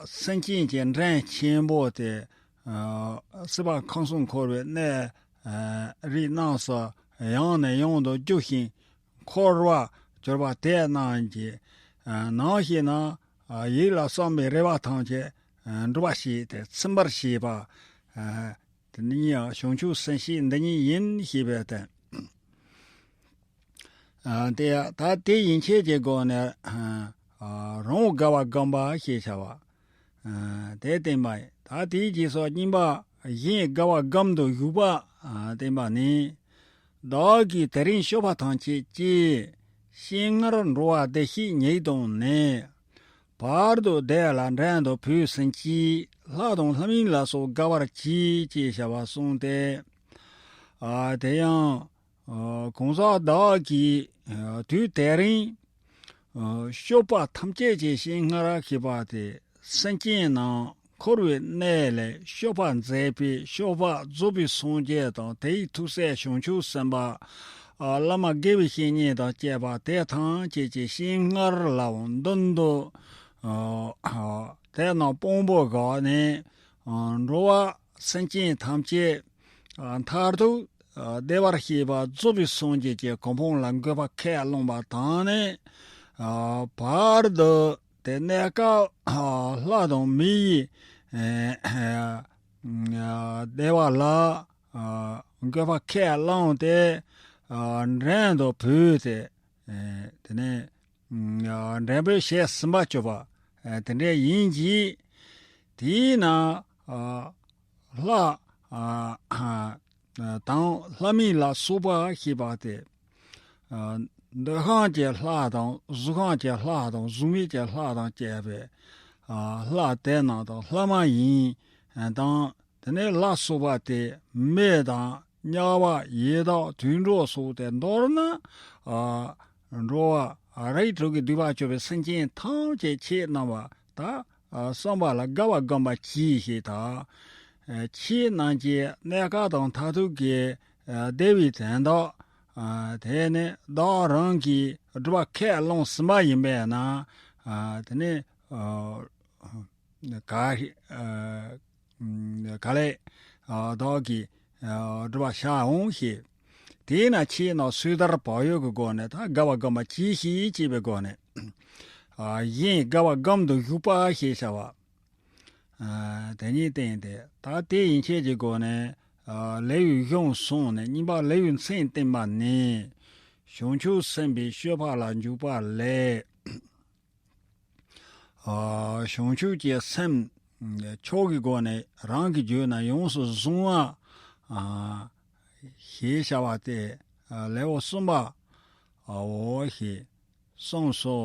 སེམས་ཅན་གྱི་འབྲས་ཆེན་པོ་དེ། སྲིད་པ་ཁམས་གསུམ་འཁོར་བའི་གནས་རིགས་རྣམས་སུ་ཡང་ནས་ཡང་དུ་རྒྱུ་ཞིང་འཁོར་བར་གྱུར་པ་དེ་རྣམས་ཀྱི་ནང་བཞིན་ན། ཡིད་ལ་བསམ་པའི་རེ་བ་ཐམས་ཅད་འགྲུབ་པ་བྱས་ཏེ་ཚིམ་པར་བྱེད་པ། དེ་ནི་བྱང་ཆུབ་སེམས་བསྐྱེད་འདི་ཉིད་ཡིན་ཞེས་པའི་དོན། ཨ་དེ་ད་དེ་ཡན་ཆད་ཀྱི་སྒོ་ནས། ཨ་རང་དགའ་བ་སྒོམ་པ་ཞེས་བྱ་བ། ཨ་དེ་བསྟན་པ་ཡིན། ད་དེའི་རྗེས་སུ་གཉིས་པ། གཞན་དགའ་བ་སྒོམ་དུ་གཞུག་པ། ཨ་བསྟན་པ་ནི། བདག་གིས་དེ་རིང་སྤྱོད་པ་ཐམས་ཅད་ཀྱིས། ཤིང་མངར་འགྲོ་བ་བདེ་གཤེགས་ཉིད་དང་ནི། བར་དུ་བདེ་ལ་འབྲལ་དུ་བུད་ཟིན་གྱིས། ལྷ་དང་ལྷ་མིན་ལ་སོགས་དགའ་བར་གྱིས། ཅེས་བྱ་བ་གསུངས་ཏེ། ཨ་དེ་ཡང་། ཨ་གང་ཟག་བདག་གིས་ཨ་དུས་དེ་རིང་ཨ་སྤྱོད་པ་ཐམས་ཅད་ཀྱི་ཤིང་མངར་ཞེས་པ་དེ་སེམས་ཅན་རྣམས་འཁོར་བའི་གནས་ལས་སྐྱོབ་པར་མཛད་པའི་སྤྱོད་པ་རྫོགས་པའི་སངས་རྒྱས་དང་དེའི་ཐུགས་སྲས་བྱང་ཆུབ་སེམས་དཔའ། ཨ་བླ་མ་དགེ་བའི་བཤེས་གཉེན་དང་བཅས་པ་དེ་ཐམས་ཅད་ཀྱི་ཤིང་མངར་ལའང་མདུན་དུ་ཨ་ཨ་དེ་རྣམས་དཔང་པོ་བཞག་ནས། ཨ་འགྲོ་བ་སེམས་ཅན་ཐམས་ཅད་ཨ་མཐར་ཐུག་ཨ་བདེ་བར་གཤེགས་པ་རྫོགས་པའི་སངས་རྒྱས་ཀྱི་གོ་འཕང་ལ་འགོད་པ་ཁས་བླངས་པ་དང་ནི། ཨ་བར་དུ་དེ་གནས་སྐབས་ཨ་ལྷ་དང་མི་ཡི་ཨ་བདེ་བ་ལ་ཨ་འགོད་པ་ཁས་བླངས་ཏེ། ཨ་འབྲལ་དུ་བུད་དེ། ཨ་དེ་ནས་ཨ་འབྲལ་བའི་ཞལ་ཟིན་པར་གྱུར་པ། ཨ་དེ་འདྲ་ཡིན་གྱི། དེས་ན་ཨ་ལྷ་ཨ་ཨ་དང་ལྷ་མིན་ལ་སོགས་པ་ཞེས་པ་སྟེ། ཨ་འདོད་ཁམས་ཀྱི་ལྷ་དང་གཟུགས་ཁམས་ཀྱི་ལྷ་དང་གཟུགས་མེད་ཀྱི་ལྷ་དང་བཅས་པའི་ཨ་ལྷ་དེ་རྣམས་དང་ལྷ་མ་ཡིན་དང་། དེ་ནས་ལ་སོགས་པ་སྟེ་མི་དང་དམྱལ་བ་ཡི་དྭགས་དུད་འགྲོ་སོགས་ཏེ། མདོར་ན་ཨ་འགྲོ་བ་རིགས་དྲུག་གི་སྡིག་པ་སྤྱོད་པའི་སེམས་ཅན་ཐམས་ཅད་ཁྱེད་རྣམས་པ་ད་ཨ་བསམ་པ་ལ་དགའ་བ་སྒོམ་པ་གྱིས་ཤིག་དང་། ཨ་ཁྱེད་རྣམས་ཀྱི་གནས་སྐབས་དང་མཐར་ཐུག་གི་ཨ་བདེ་བའི་དོན་དག་ཨ་དེ་ནི་བདག་རང་གིས་སྒྲུབ་པ་ཁས་བླངས་ཟིན་པ་ཡིན་པས་ན། ཨ་དེ་ནི་ཨ་ག་ཨ་ག་ལས་ཨ་བདག་གིས་ཨ་སྒྲུབ་པར་བྱའོ་ཞེས། དེས་ན་ཁྱེད་རྣམས་སོས་དལ་བག་ཡོད་ཀྱི་སྒོ་ནས་ད་དགའ་བ་སྒོམ་པ་གྱིས་ཤིག་ཅེས་པའི་སྒོ་ནས། ཨ་གཞན་དགའ་བ་སྒོམ་དུ་གཞུག་པ་ཞེས་བྱ་བ། ཨ་དེ་ཉིད་བསྟན་ཏེ། ད་དེ་ཡན་ཆད་ཀྱི་སྒོ་ནས་ཨ་ལེའུ་གཞུང་གསུངས་ནས་གཉིས་པ་ལེའུའི་མཚན་བསྟན་པ་ནི། བྱང་ཆུབ་སེམས་དཔའི་སྤྱོད་པ་ལ་འཇུག་པ་ལས། ཨ་བྱང་ཆུབ་ཀྱི་སེམས་མཆོག་གི་སྒོ་ནས་རང་གི་རྒྱུད་ན་ཡོངས་སུ་བཟུང་བ། ཨ་ཞེས་བྱ་བ་སྟེ། ཨ་ལེའུ་གསུམ་པའོ་ཞེས་གསུངས་སོ།